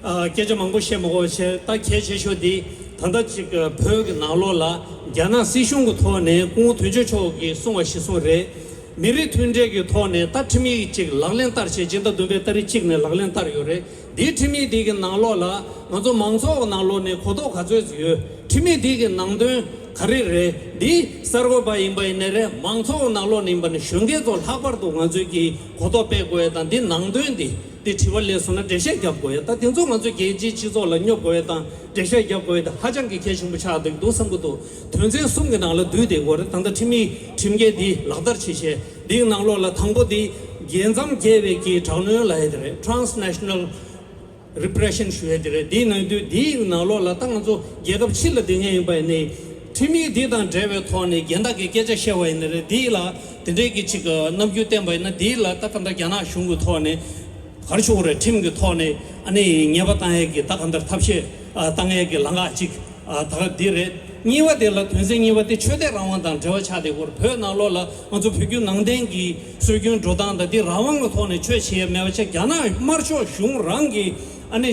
ཨ་སྐད་ཆ་མང་པོ་བཤད་མ་དགོས་པ་བྱས། ད་གལ་ཆེ་ཤོས་འདི་ད་ལྟ་ཅིག་བོད་ཀྱི་ནང་ལོགས་ལ་རྒྱ་ནག་སྲིད་གཞུང་གི་ཐོག་ནས་སྐུ་ངོ་དོན་གཅོད་མཆོག་གིས་གསུངས་པ་གཞིར་བཟུང་རེད། མི་རིགས་མཐུན་སྒྲིལ་གྱི་ཐོག་ནས་ད་ཁྲིམས་ཡིག་ཅིག་ལག་ལེན་བསྟར་བྱས། སྤྱི་ཟླ་བདུན་པའི་ཏ་རིག་གཅིག་ནས་ལག་ལེན་བསྟར་ཡོད་རེད། འདིའི་ཁྲིམས་ཡིག་འདི་གི་ནང་ལོགས་ལ་ང་ཚོ་མང་ཚོགས་ཀྱི་ནང་ལོགས་ནས་གོ་རྟོགས་ག་ཚོད་ཡོད། ཁྲིམས་ཡིག་འདི་གི་ནང་དོན་ག་རེ་རེད། འདི་གསར་འགོད་པ་ཡིན་པ་ཡིན་ནའི་རེད། མང་ཚོགས་ཀྱི་ནང་ལོགས་ནས་ཡིན་པ་ནི་གཞོན་སྐྱེས་ཚོ་ལྷག་པར་དུ་ང་ཚོས་ཀྱི་གོ་རྟོགས་སྤེལ་དགོས་ཡ་དང་། འདི་ནང་དོན་འདི་འདི་དྲི་བ་སླེབས་སོང་ན་འགྲེལ་བཤད་རྒྱབ་དགོས་ཡ་དང་། དེ་ཚོ་ང་ཚོ་རྒྱལ་སྤྱིའི་སྤྱི་ཚོགས་ལ་སྙོབ་དགོས་ཡ་དང་འགྲེལ་བཤད་རྒྱབ་དགོས་ཡ་དེ་ཧ་ཅང་གི་གལ་ཆེན་པོ་ཆགས་འདུག་འདུག་བསམ་གྱི་འདུག་དོན་ཚན་གསུམ་གྱི་ནང་ལ་འདུས་བསྡད་ཡོད་རེད། ད་ལྟ་ཁྲིམས་ཡིག་ཁྲིམས་འགལ་འདི་ལག་བསྟར་བྱེད་བྱས་འདིའི་ནང་ལོགས་ལ་དང་པོ་འདི་རྒྱལ་མཚམས་བརྒལ་བའི་གི་དྲག་གནོན་ལབ་ཡ་དེ་རེད། Transnational Repression ཞུ་ཡ་དེ་རེད། འདིའི་ནང་དུས་འདིའི་ནང་ལོགས་ལ་ད་ང་ཚོ་རྒྱལ་ཁབ་ཕྱི་ལ་སྡོད་མཁན་ཡིན་པ་ཡིན་ནའི་ཁྲིམས་ཡིག་འདི་དང་འབྲེལ་བའི་ཐོག་ནས་སྒེར་བདག་གི་སྐད་ཆ་བཤད་པ་ཡིན་ནའི་རེད། འདི་ལ་དེ་འདྲའི་གི་ཅིག་རྣམ་འགྱུར་བསྟན་པ་ཡིན་ན་འདི་ལ་ད་ག་འདྲ་རྒྱ་ནག་གཞུང་གི་ཐོག་ནས་ག་རེ་ཞུ་དགོས་རེད། ཁྲིམས་ཀྱི་ཐོག་ནས་ཨ་ནི་ཉེས་པ་བཏང་ཡས་ཀྱི་ད་ག་འདྲ་ཐབས་ཤེས་ཨ་བཏང་ཡས་ཀྱི་ལམ་ཁ་ཅིག་ཨ་ད་ག་འདི་རེད། གཉིས་པ་དེ་ལ་དོན་ཚན་གཉིས་པ་དེ་ཆོས་དད་རང་དབང་དང་འབྲེལ་བ་ཆགས་བསྡད་ཡོད་རེད། བོད་ནང་ལོགས་ལ་ང་ཚོ་བོད་བརྒྱུད་ནང་བསྟན་གྱི་སྲོལ་རྒྱུན་འགྲོ་སྟངས་དང་འདི་རང་དབང་གི་ཐོག་ནས་ཆོས་བྱེད་ཡས་མེད་པ་བྱས། རྒྱ་ནག་དམར་ཕྱོགས་གཞུང་རང་གིས་ཨ་ནི་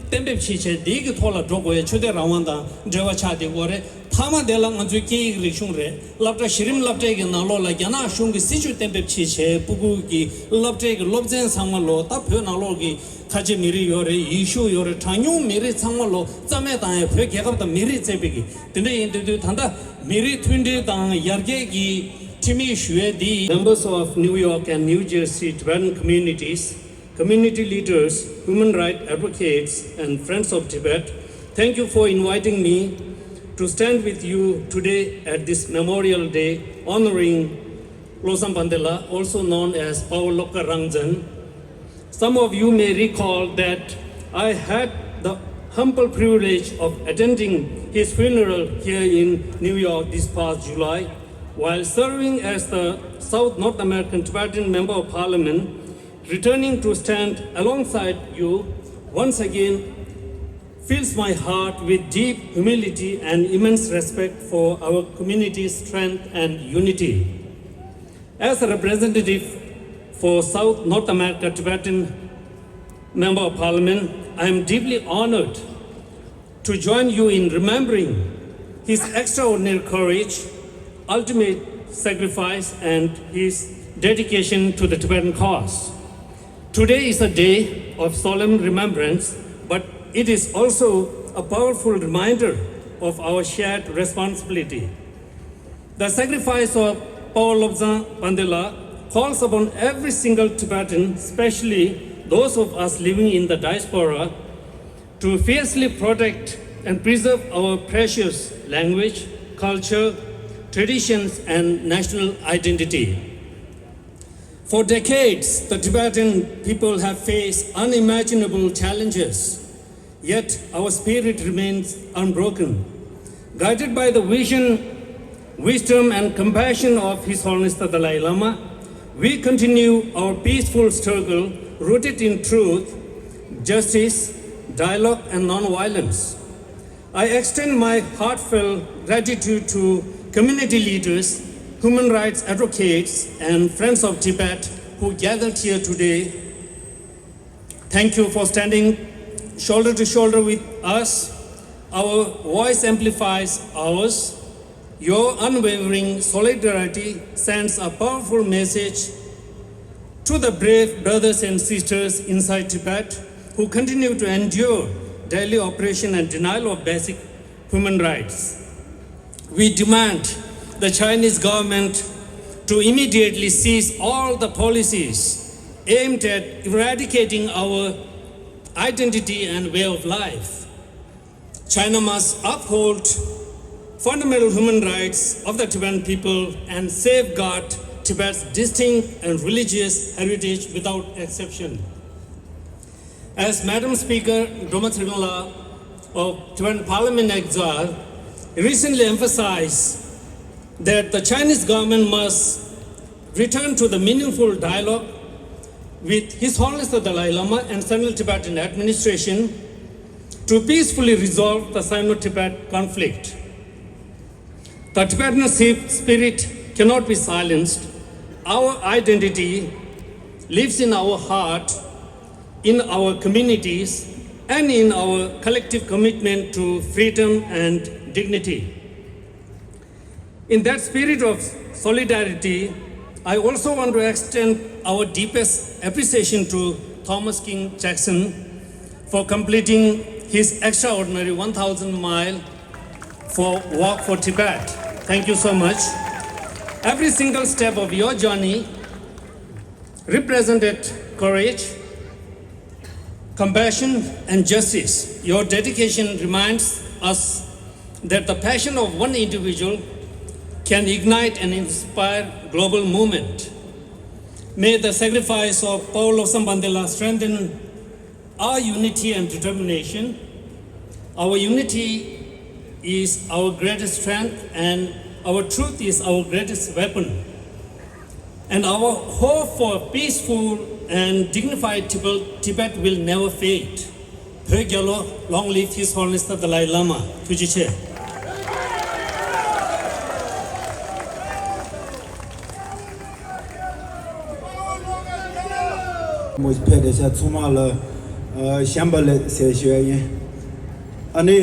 གཏན་འབེབས་བྱས་བྱས་འདི་གི་ཐོག་ལ་འགྲོ་དགོས་ཡས་ཆོས་དད་རང་དབང་དང་འབྲེལ་བ་ཆགས་བསྡད་ཡོད་རེད། ད་ མཐའ་མ་དེ་ལ་ང་ཚོའི་སྐད་ཡིག་རིག་གཞུང་རེད། སློབ་གྲྭ་གཞི་རིམ་སློབ་གྲྭའི་གི་ནང་ལོགས་ལ་རྒྱ་ནག་གཞུང་གི་སྲིད་བྱུས་གཏན་འབེབས་བྱས་བྱས་སྤུ་གུ་གི་སློབ་གྲྭའི་གི་སློབ་ཚན་ཚང་མ་ལོ་ད་བོད་ནང་ལོགས་ཀྱི་ཁ་ཆེ་མི་རིགས་ཡོད་རེད། ཡེ་ཤུ་ཡོད་རེད། གྲངས་ཉུང་མི་རིགས་ཚང་མ་ལོ་རྩ་མེད་བཏང་ཡས་བོད་རྒྱལ་ཁབ་དང་མི་རིགས་བཙན་པའི་གི་དེ་འདྲ་ཡིན་དུས་དུས་ད་ལྟ་མི་རིགས་མཐུན་སྒྲིལ་དང་ཡར་རྒྱས་ཀྱི་ཁྲིམས་ཡིག་ཞུ་ཡས་འདི། Members of New York and New Jersey Tibetan communities, community leaders, human rights advocates, and friends of Tibet, thank you for inviting me to stand with you today at this Memorial Day honoring Lobsang Pandela, also known as Pawo Lobka Rangzan. Some of you may recall that I had the humble privilege of attending his funeral here in New York this past July. While serving as the South North American Tibetan Member of Parliament, returning to stand alongside you once again fills my heart with deep humility and immense respect for our community's strength and unity. As a representative for South North America Tibetan Member of Parliament, I am deeply honored to join you in remembering his extraordinary courage, ultimate sacrifice, and his dedication to the Tibetan cause. Today is a day of solemn remembrance, but it is also a powerful reminder of our shared responsibility. The sacrifice of Pawo Lobsang Pandela calls upon every single Tibetan, especially those of us living in the diaspora, to fiercely protect and preserve our precious language, culture, traditions, and national identity. For decades, the Tibetan people have faced unimaginable challenges, yet our spirit remains unbroken. Guided by the vision, wisdom, and compassion of His Holiness the Dalai Lama, we continue our peaceful struggle rooted in truth, justice, dialogue, and non-violence. I extend my heartfelt gratitude to community leaders, human rights advocates, and friends of Tibet who gathered here today. Thank you for standing shoulder to shoulder with us. Our voice amplifies ours. Your unwavering solidarity sends a powerful message to the brave brothers and sisters inside Tibet who continue to endure daily oppression and denial of basic human rights. We demand the Chinese government to immediately cease all the policies aimed at eradicating our identity and way of life. China must uphold fundamental human rights of the Tibetan people and safeguard Tibet's distinct and religious heritage without exception. As Madam Speaker Droma Tshering Lal of Tibetan Parliament Exile recently emphasized, that the Chinese government must return to the meaningful dialogue with His Holiness the Dalai Lama and Central Tibetan Administration to peacefully resolve the Sino-Tibet conflict. The Tibetan spirit cannot be silenced. Our identity lives in our heart, in our communities, and in our collective commitment to freedom and dignity. In that spirit of solidarity, I also want to extend our deepest appreciation to Thomas King Jackson for completing his extraordinary one thousand mile for Walk for Tibet. Thank you so much. Every single step of your journey represented courage, compassion, and justice. Your dedication reminds us that the passion of one individual can ignite and inspire global movement. May the sacrifice of Pawo Lobsang Pandela strengthen our unity and determination. Our unity is our greatest strength, and our truth is our greatest weapon. And our hope for peaceful and dignified Tibet, Tibet will never fade. བོད་རྒྱལ་ལོ། Long live His Holiness the Dalai Lama. ཐུགས་རྗེ་ཆེ། མོ་ཕེབས་བསྡད་ས་ཚང་མ་ལ་ཨ་བྱམས་པ་ལེགས་ཟེར་ཞུ་ཡ་ཡིན། ཨ་ནི་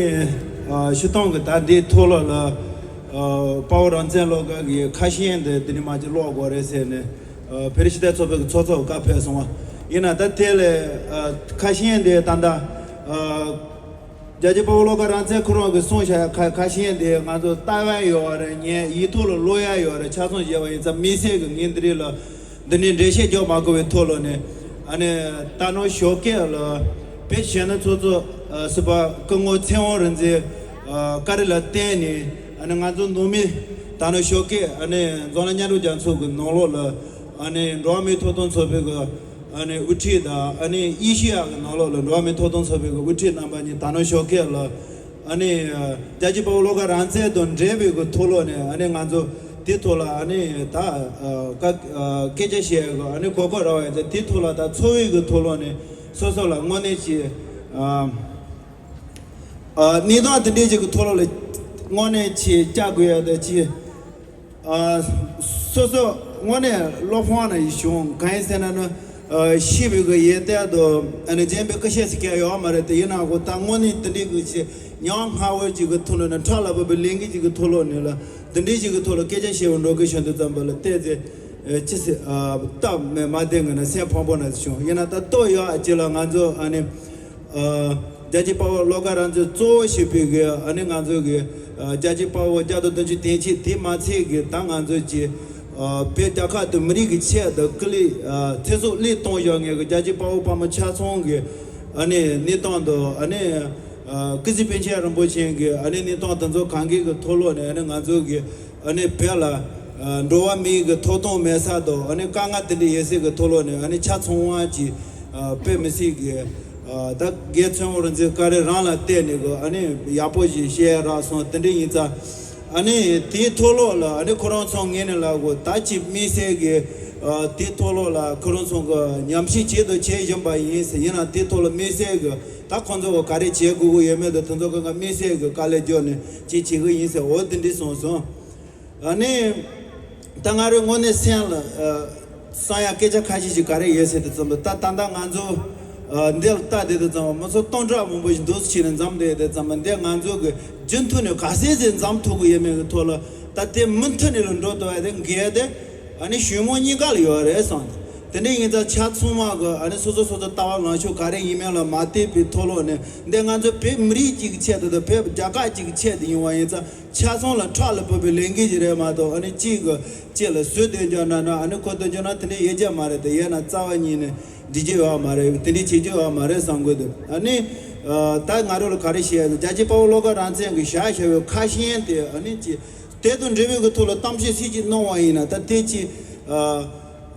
ཨ་སྤྱིར་བཏང་གི་ད་འདིའི་ཐོག་ལ་ལ་ དཔའ་བོ་རང་བཙན་བློ་དགའ་གི་ཁ་ཤས་དེ་འདི་ནས་མ་ཅིག་ཀློག་དགོས་རེད་ཟེར་ནས། ཨ། བོད་རིགས་སྤྱི་མཐུན་ཚོགས་པའི་གི་ཚོགས་གཙོ་བཀའ་ཕེབས་སོང་བ། ཡིན་ན་ད་དེ་ལས། ཨ། ཁ་ཤས་དེ་ད་ལྟ། ཨ། རྒྱལ་གཅེས་དཔའ་བོ་བློ་དགའ་རང་བཙན་ཁོ་རང་གི་གསུང་བཤད་ཁ་ཁ་ཤས་དེ་ང་ཚོ་ལྟ་བ་ཡོད་རེད། ཉན་ཡིག་ཐོག་ལ་ཀློག་ཡ་ཡོད་རེད། ཆ་ཚང་བྱས་པ་ཡིན་ཙང་དམིགས་བསལ་གི་ངས་འདི་རིགས་ལ་འདི་ནས་འགྲེལ་བཤད་རྒྱག་མ་དགོས་པའི་ཐོག་ལ་ནས། ཨ་ནི་ད་ནང་ཞོགས་ཀས་ལ་བོད་གཞོན་ནུ་ཚོགས་གཙོ། ཨ། ཟུར་པ་སྐུ་ངོ་ཚེ་དབང་རིག་འཛིན། ཨ། བཀའ་དྲིན་ལ་བརྟེན་ནས། ཨ་ནི་ང་ཚོ་ནང་མི་ད་ནང་ཞོགས་ཀས། ཨ་ནི་འཛམ་གླིང་མཉམ་རུབ་རྒྱལ་ཚོགས་ཀྱི་ནང་ལོགས་ལ། ཨ་ནི་འགྲོ་བ་མིའི་ཐོབ་ཐང་ཚོགས་པའི་གི། ཨ་ནི་དབུ་ཁྲིད་དང་། ཨ་ནི་ཨེ་ཤེ་ཡ་གི་ནང་ལོགས་ལ་འགྲོ་བ་མིའི་ཐོབ་ཐང་ཚོགས་པའི་གི་དབུ་ཁྲིད་རྣམ་པ་གཉིས་ད་ནང་ཞོགས་ཀས་ལ། ཨ་ནི་རྒྱལ་གཅེས་དཔའ་བོ་བློ་དགའ་རང་བཙན་དང་འབྲེལ་བའི་གི་ཐོག་ལོགས་ནས། ཨ་ནི་ང་ཚོ་དེ་ཐོག་ལ། ཨ་ནི་ད་ཨ་སྐད་ཆ་བཤད་གི། ཨ་ནི་གོ་སྐབས་རག་པ་ཡིན་ཙང་དེ་ཐོག་ལ་ད་ཚོགས་པའི་གི་ཐོག་ལོགས་ནས་སོ་སོ་ལ་དངོས་གནས་ཀྱི། ཨ། ཨ། གནས་སྟངས་དེ་འདྲའི་ཅིག་གི་ཐོག་ལོགས་ལ་དངོས་གནས་ཀྱི་བཅར་དགོས་ཡ་དེ་ཅིག། ཨ། སོ་སོ་དངོས་གནས་བློ་ཕམ་ནང་བཞིན་བྱུང་། གང་ཡིན་ཟེར་ན་ནི། ཨ། ཤི་བའི་གི་ཡས་གཏེར་དང་། ཨ་ནི་རྗེས་མའི་སྐུ་གཤེགས་ཟེར་མཁན་ཡོད་མ་རེད་དེ། ཡིན་ནའང་ད་དངོས་གནས་དེ་འདྲའི་གི་ཅིག་ཉམ་ང་བོ་ཅིག་གི་ཐོག་ལོགས་ནས། ཁྲག་ལ་བབས་པའི་ལས་འགུལ་ཅིག་གི་ཐོག་ལོགས་ནས་ལ། དེ་འདྲའི་ཅིག་གི་ཐོག་ལ་སྐད་ཆ་བཤད་པ་འགྲོ་གི་བྱུང་དུས་ཙམ་པ་ལ་བལྟས་ཚེ། ཨ། ཅི་ཟེར། ཨ། སྟབས་མ་མ་བདེ་ངེས་ན་སེམས་ཕམ་པོ་ནང་བཞིན་བྱུང་། ཡིན་ན་ད་ལྟོས་ཡོད་ཨ་ཅེ་ལ་ང་ཚོ། ཨ་ནི། ཨ། རྒྱལ་གཅེས་དཔའ་བོ་བློ་དགའ་རང་བཙན་གཙོ་བོ་བྱས་པའི་གི། ཨ་ནི་ང་ཚོ་གི། ཨ། རྒྱལ་གཅེས་དཔའ་བོ་བརྒྱ་དང་བདུན་ཅུ་དོན་གཅིག་དེ་མ་ཚད་གི། ད་ང་ཚོ་གི། ཨ། བོད་རྒྱལ་ཁབ་དང་མི་རིགས་ཀྱི་ཆེད་དུ་སྐུ་ལས། ཨ། ཚེ་སྲོག་བློས་གཏོང་བཞག་མཁན་གི་རྒྱལ་གཅེས་དཔའ་བོ་དཔའ་མོ་ཆ་ཚང་གི། ཨ་ནི་གནས་སྟངས་དང་། ཨ་ནི། ཨ། སྐུ་ཚེ་པཎ་ཆེན་རིན་པོ་ཆེ་གི། ཨ་ནི་གནས་སྟངས་དེ་ཚོ་གང་གི་གི་ཐོག་ལོགས་ནས། ཨ་ནི་ང་ཚོ་གི། ཨ་ནི་བོད་ལ། ཨ། འགྲོ་བ་མིའི་གི་ཐོབ་ཐང་མེད་ས་དང་། ཨ་ནི་དཀའ་ངལ་དེ་འདྲ་ཡོད་སའི་གི་ཐོག་ལོགས་ནས། ཨ་ནི་ཆ་ཚང་བ་གི། ཨ། དཔེ་མི་སྲིད་གི། ཨ། ད་རྒན་ཚེ་དབང་རིག་འཛིན་བཀའ་དྲིན་རང་ལ་བརྟེན་ནས་གི། ཨ་ནི་ཡག་པོ་ཞིག་བཤད་རག་སོང་། དེ་འདྲ་ཡིན་ཙང་། ཨ་ནི་དེའི་ཐོག་ལོགས་ལ། ཨ་ནི་ཁོ་རང་ཚོ་ངོས་ནས་ལབ་དགོས། ད་ཅིག་དམིགས་བསལ་གི། ཨ། དེའི་ཐོག་ལོགས་ལ་ཁོ་རང་ཚོ་གི་ཉམས་ཞིབ་བྱེད་དང་བྱེད་བཞིན་པ་ཡིན་ཟེར། ཡིན་ན་དེའི་ཐོག་ལ་དམིགས་བསལ་གི་ད་ཁོང་ཚོ་གི་ག་རེ་བྱེད་དགོས་ཀྱི་ཡོད་མེད་དང་། དེ་ཚོ་གི་ང་དམིགས་བསལ་གི་དཀའ་ལས་བརྒྱབ་ནས་ཅིག་བྱེད་ཀྱི་ཡིན་ཟེར། འོ་དེ་འདྲ་གསུངས་སོང་། ཨ་ནི་ད་ང་རའི་དངོས་གནས་སེམས་ལ། ཨ། གསུང་ཡ་སྐད་ཆ་ཁ་ཤས་ཤིག་ག་རེ་ཡོད་ཟེར་དུས་ཙམ་པ། ད་ད་ལྟ་ང་ཚོ། ཨ། འདི་ལ་ལྟ་བསྡད་དུས་ཙམ་པ། མི་ཚོ་སྟོང་ཕྲག་མང་པོ་ཞིག་འདུག་སེ་བྱས་ནས་འཛོམས་བསྡད་དུས་ཙམ་པ། འདི་ང་ཚོ་གི་རྒྱུན་མཐུད་ནས་ག་ཚད་ཅིག་འཛོམས་ཐུབ་ཀྱི་ཡོད་མེད་ཀྱི་ཐོག་ལ། ད་དེ་མུ་མཐུད་ནས་ལ་འགྲོ་ཐུབ་ཡ་དེ་འགལ་ཏེ། ཨ་ནི་གཞུང་མང་གཉིས་ཀ་ལ་ཡོད་རེད་བསམ། དེ་འདྲ་ཡིན་ཙང་ཆ་ཚང་མ་གི། ཨ་ནི་སོ་སོ་སོ་སོ་ལྟ་བ་ལངས་ཕྱོགས་ག་རེ་ཡིན་མིན་ལ་མ་ལྟོས་པའི་ཐོག་ལོགས་ནས། འདི་ང་ཚོ་བོད་མི་རིགས་གཅིག་གི་ཆེད་དུ་དང་། བོད་རྒྱལ་ཁབ་གཅིག་གི་ཆེད་དུ་ཡིན་པ་ཡིན་ཙང་། ཆ་ཚང་ལ་ཁྲག་ལ་བབས་པའི་ལས་འགུལ་ཞིག་རེད་མ་གཏོགས། ཨ་ནི་གཅིག་གིས་གཅིག་ལ་ཟུར་འདོན་རྒྱུ་ན་ན། ཨ་ནི་ཁོ་འདོན་རྒྱུ་ན་དེ་འདྲ་ཡོད་རྒྱུ་མ་རེད་དེ། ཡོད་ན་རྩ་བ་ཉིད་ནས་འགྲིག་རྒྱུ་ཡོད་མ་རེད། དེ་འདྲ་བྱེད་རྒྱུ་ཡོད་མ་རེད་བསམ་གི་འདུག། ཨ་ནི། ཨ། ད་ང་རང་ལ་ག་རེ་བཤད་ཡ་ཟེར། རྒྱལ་གཅེས་དཔའ་བོ་བློ་དགའ་རང་བཙན་གྱིས་བཞག་བཞག་པའི་ཁ་ཤས་དེ། ཨ་ནི་ཅིག་དེ་དང་འབྲེལ་བའི་གི་ཐོག་ལ་གཏམ་བཤད་ཅིག་གནང་བ་ཡིན་ན། ད་དེ་ཅིག། ཨ།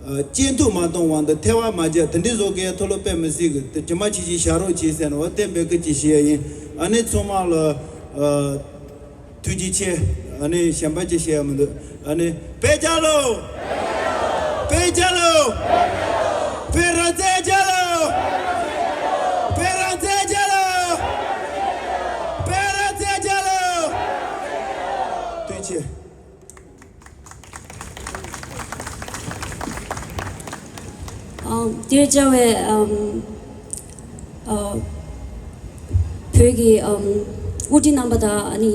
ཨ། སྐྱོན་འཛུགས་མ་གཏོང་བ་དང་། ཐལ་བ་མ་རྒྱག། དེ་འདྲ་བཟོ་མཁན་ཐོག་ལ་དཔེ་མི་སྲིད་གི། དེ་ཇི་མ་ཇི་བཞིན་བཞག་རོགས་གྱིས་ཟེར་ནས། འོ་དེ་འབོད་སྐུལ་ཅིག་བྱེད་ཡ་ཡིན། ཨ་ནི་ཚང་མ་ལ། ཨ། ཐུགས་རྗེ་ཆེ། ཨ་ནི་གཞན་པ་ཅིག་བཤད་ཡ་མི་འདུག། ཨ་ནི་བོད་རྒྱལ་ལོ། བོད་རྒྱལ་ལོ། བོད་རང་བཙན་རྒྱལ་ལོ། བོད་རང་བཙན་རྒྱལ་ལོ། བོད་རང་བཙན་རྒྱལ་ལོ། ཐུགས་རྗེ་ཆེ། ཨ། དེར་བཅར་བའི། ཨམ། ཨ། བོད་ཀྱི། ཨམ། དབུ་ཁྲིད་རྣམ་པ་དང་། ཨ་ནི་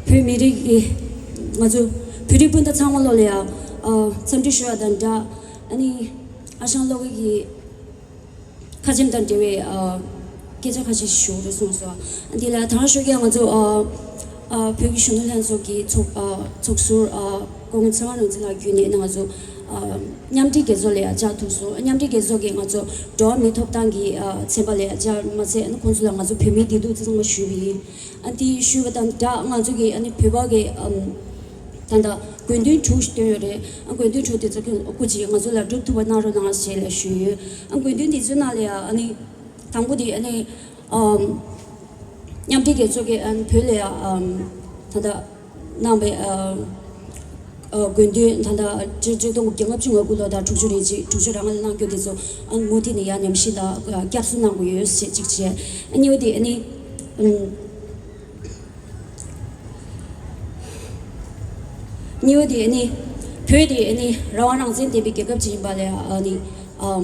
བོད་མི་རིགས་ཀྱི། ང་ཚོ་བོད་རིགས་སྤུན་ཟླ་ཚང་མ་ལོ་ལ་ཡ། ཨ། འཚམས་འདྲི་ཞུ་བ་དང་སྦྲགས། ཨ་ནི་ཨ་ཞང་བློ་དགའ་གི་ཁ་ཆེམས་དང་འབྲེལ་བའི། ཨ། སྐད་ཆ་ཁ་ཤས་ཞུ་རེ་གསུངས་སོང་། འདི་ལ་དང་ཞོགས་ཀས་ང་ཚོ། ཨ། ཨ། བོད་ཀྱི་གཞོན་ནུ་ལྷན་ཚོགས་ཀྱི་ཚོགས། ཨ། ཚོགས་ཟུར། ཨ། སྐུ་ངོ་ཚེ་དབང་རིག་འཛིན་ལགས་བརྒྱུད་ནས་ང་ཚོ། ཨ། མཉམ་འབྲེལ་རྒྱལ་ཚོགས་ལ་ཡ་བཅར་ཐུབ་སོང་། མཉམ་འབྲེལ་རྒྱལ་ཚོགས་ཀྱིས་ང་ཚོ་འགྲོ་བ་མིའི་ཐོབ་ཐང་གི། ཨ། ཚན་པ་ལ་ཡ་བཅར་མ་ཚད། ཨ་ནི་ཁོང་ཚོ་ལ་ང་ཚོ་བོད་མིའི་བདེ་སྡུག་ཚང་མ་ཞུས་པ་ཡིན། ཨ། དེ་ཞུས་པ་དང་སྦྲགས་ང་ཚོ་གི། ཨ་ནི་བོད་པ་གི། ཨམ། ད་ལྟ་དགོས་འདུན་དྲུག་ཞིག་བཏོན་ཡོད་རེད། ཨ། དགོས་འདུན་དྲུག་དེ་ཚོ་སྐུ་མཁྱེན་ང་ཚོ་ལ་སྒྲུབ་ཐུབ་པ་གནང་རོགས་གནང་ཞེས་ལ་ཞུས་ཡོད། ཨ། དགོས་འདུན་དེ་ཚོའི་ནང་ལ་ཡ། ཨ་ནི་དང་པོ་དེ། ཨ་ནི། ཨམ། མཉམ་འབྲེལ་རྒྱལ་ཚོགས་ཀྱིས། ཨ། བོད་ལ་ཡ། ཨམ། ད་ལྟ་གནང་བའི། ཨ། ཨ། དགོས་འདུན་ད་ལྟ་ཆིག་སྟོང་དགུ་བརྒྱ་ལྔ་བཅུ་ང་དགུ་ལོ་དང་དྲུག་ཅུ་རེ་གཅིག་དྲུག་ཅུ་རེ་ལྔ་ལ་གནང་རྒྱུ་དེ་ཚོ། ཨ། མུ་མཐུད་ནས་ཡ་ཉམས་ཞིབ་དང་བསྐྱར་གསོ་གནང་དགོས་ཡོད་ཞེས་གཅིག་བྱས། ཨ། གཉིས་པ་དེ། ཨ་ནི། ཨམ། གཉིས་པ་དེ་ནི། བོད་དེ་ནི་རང་དབང་རང་བཙན་ལྡན་པའི་རྒྱལ་ཁབ་ཅིག་ཡིན་པ་ལ་ཡ། ཨ་ནི། ཨམ།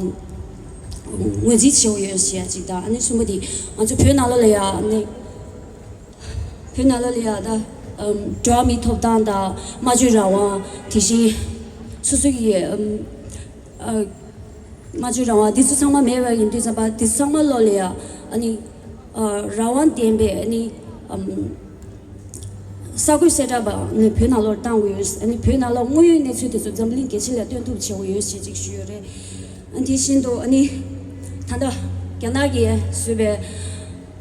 ངོས་འཛིན་བྱེད་དགོས་ཡོད་ཟེར་ཡ་གཅིག་དང་། ཨ་ནི་གསུམ་པ་དེ་ང་ཚོ་བོད་ནང་ལོགས་ལ་ཡ། ཨ་ནི་བོད་ནང་ལོགས་ལ་ཡ་ད་ འགྲོ་བ་མིའི་ཐོབ་ཐང་དང་སྨྲ་བརྗོད་རང་དབང་། དེ་བཞིན་སོ་སོ་ཡི་ཨམ་ཨ་སྨྲ་བརྗོད་རང་དབང་འདི་ཚོ་ཚང་མ་མེད་པ་ཡིན་དུས་ཙམ་པ། འདི་ཚོ་ཚང་མ་ལོ་ལ་ཡ་ཨ་ནི་ཨ་རང་དབང་ལྡན་པའི་ཨ་ནི་ཨམ་གསར་འགོད་གསལ་བསྒྲགས་པ་ནི་བོད་ནང་ལོགས་བཏང་དགོས་ཡོད། ཨ་ནི་བོད་ནང་ལོགས་དངོས་ཡོད་གནས་ཚུལ་དེ་ཚོ་འཛམ་གླིང་རྒྱལ་སྤྱི་ལ་སྟོན་ཐུབ་བྱེད་དགོས་ཡོད་ཞེས་ཅིག་ཞུས་ཡོད་རེད། ཨ་དེ་བཞིན་དུ་ཨ་ནི་ད་ལྟ་རྒྱ་ནག་གིས་བཟོས་པའི་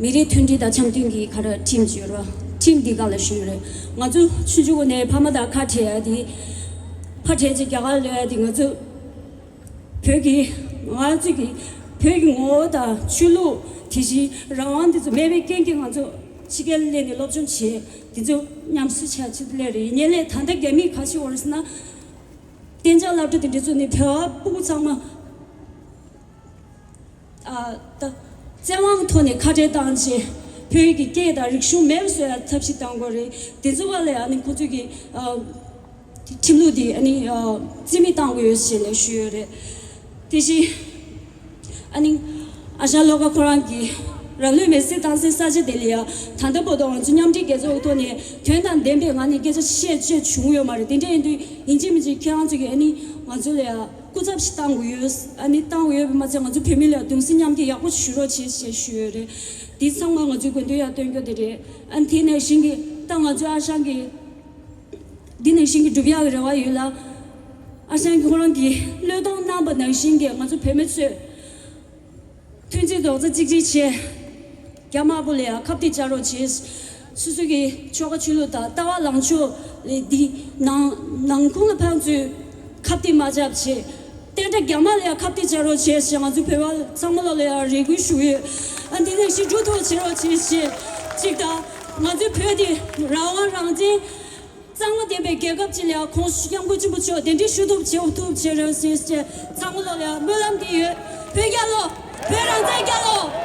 མི་རིགས་མཐུན་སྒྲིལ་དང་འཆམ་མཐུན་གྱི་ག་རེ་ཁྲིམས་ཅིག་ཡོད་རེད་བ། ཁྲིམས་འདི་སྒང་ལ་ཞུས་ཡོད་རེད། ང་ཚོ་ཆུང་ཆུང་ནས་ཕ་མ་དང་ཁ་བྲལ་ཡ་དེ། ཕ་བྲལ་རྗེས་རྒྱ་གར་ལོག་ཡ་དེ། ང་ཚོ་བོད་ཀྱི་ང་ཚོ་གི་བོད་ཀྱི་ངོ་བོ་དང་ཆོས་ལུགས། དེ་བཞིན་རང་དབང་འདི་ཚོ་མེད་པའི་རྐྱེན་གྱིས་ང་ཚོ་ཕྱི་རྒྱལ་སླེབས་ནས་སློབ་སྦྱོང་བྱས། འདི་ཚོ་ཉམས་གསོ་བྱས་ཕྱིར་སླེབས་རེད། ཡིན་ནའི་ད་ལྟ་རྒྱ་མིས་ག་རེ་བྱེད་ཡོད་རེད་ཟེར་ན། གཏན་འཇགས་སློབ་གྲྭ་དེ་འདྲ་བཙུགས་ནས་བོད་པ་སྤུ་གུ་ཚང་མ་ཨ་ད་བཙན་དབང་ཐོག་ནས་ཁ་བྲལ་བཏང་རྗེས་བོད་ཀྱི་སྐད་དང་རིག་གཞུང་མེད་པ་བཟོ་ཡ་ཐབས་ཤེས་གཏང་དགོས་རེད། དེ་ཚོ་བ་ལ་ཨ་ནི་ཁོ་ཚོས་ཀྱི་ཨ་ཁྲིམས་ལུགས་དེ་ཨ་ནི་ཨ་རྩིས་མེད་གཏང་དགོས་ཡོད་ཞེས་ལབ་ཞུས་ཡོད་རེད། དེ་བཞིན་ཨ་ནི་ཨ་ཞང་བློ་དགའ་ཁོ་རང་གིས་རང་ལུས་མེར་སྲེག་བཏང་སའི་ས་ཆ་དེ་ལ་ཡ་ད་ལྟ་བར་དུ་ང་ཚོ་མཉམ་འབྲེལ་རྒྱལ་ཚོགས་ཐོག་ནས་དོན་དང་ལྡན་པའི་ངང་ནས་སྐད་ཆ་བཤད་བཅོས་བྱུང་ཡོད་མ་རེད། དེ་འདྲ་ཡིན་དུས་ཡིན་གཅིག་མིན་གཅིག་ཁྱེད་རང་ཚོ་གིས་ཨ་ནི་ང་ཚོ་ལ་ཡ་སྐུ་ཚབ་ཞིག་བཏང་དགོས་ཡོད། ཨ་ནི་བཏང་དགོས་ཡོད་པ་མ་ཚད་ང་ཚོ་བོད་མི་ལ་གདུང་སེམས་མཉམ་སྐྱེད་ཡག་པོ་ཞུ་རོགས་བྱེད་ཞེས་ཞུས་ཡོད་རེད། འདི་ཚང་མ་ང་ཚོའི་དགོས་འདུན་ཡར་བཏོན་རྒྱུ་དེ་རེད། ཨ་ནི་དེ་ནང་བཞིན་གྱི་ད་ང་ཚོའི་ཨ་ཞང་གིས་འདི་ནང་བཞིན་གྱི་སྒྲུབ་ཡག་གི་རེ་བ་ཡོད་ལ། ཨ་ཞང་གིས་ཁོ་རང་གིས་བློས་གཏོང་གནང་པ་ནང་བཞིན་གྱི་ང་ཚོ་བོད་མི་ཚོས་མཐུན་སྒྲིལ་རྡོག་རྩ་གཅིག་སྒྲིལ་བྱས། རྒྱ་དམར་པོ་ལ་ཡང་ཁ་གཏད་བཅག་རོགས་བྱེད། སོ་སོ་གི་ཆོལ་ཁ་ཆོས་ལུགས་དང་ལྟ་བ་ལངས་ཕྱོགས་ལས་འདི་ནང་ནང་ཁུངས་ལ་ཕན་ཚུན་ཁ་གཏད་མ་བཅག་བྱེད། བསྟན་དགྲ་རྒྱ་དམར་ལ་ཡང་ཁ་གཏད་བཅག་རོགས་བྱེད་ཞེས་ང་ཚོ་བོད་པ་ཚང་མ་ལ་ལ་ཡང་རེ་སྐུལ་ཞུ་ཡོད། ཨ་འདི་ནས་ཞི་འགྲོ་ཐུབ་བྱེད་རོགས་བྱེད་ཞེས་གཅིག་དང་། ང་ཚོའི་བོད་འདི་རང་དབང་རང་བཙན་གཙང་མ་ལྡན་པའི་རྒྱལ་ཁབ་ཅིག་ལ་ཡང་ཁོང་སྐྱབས་མགོན་ཆེན་པོ་མཆོག་གདན་འདྲེན་ཞུ་ཐུབ་བྱེད་ཐུབ་བྱེད་རོགས་ཞེས་ཞེས་ཚང་མ་ལ་ལ་ཡང་སྨོན་ལམ་འདི་ཡོད། བོད་རྒྱལ་ལོ། བོད་རང་བཙན་རྒྱལ་ལོ།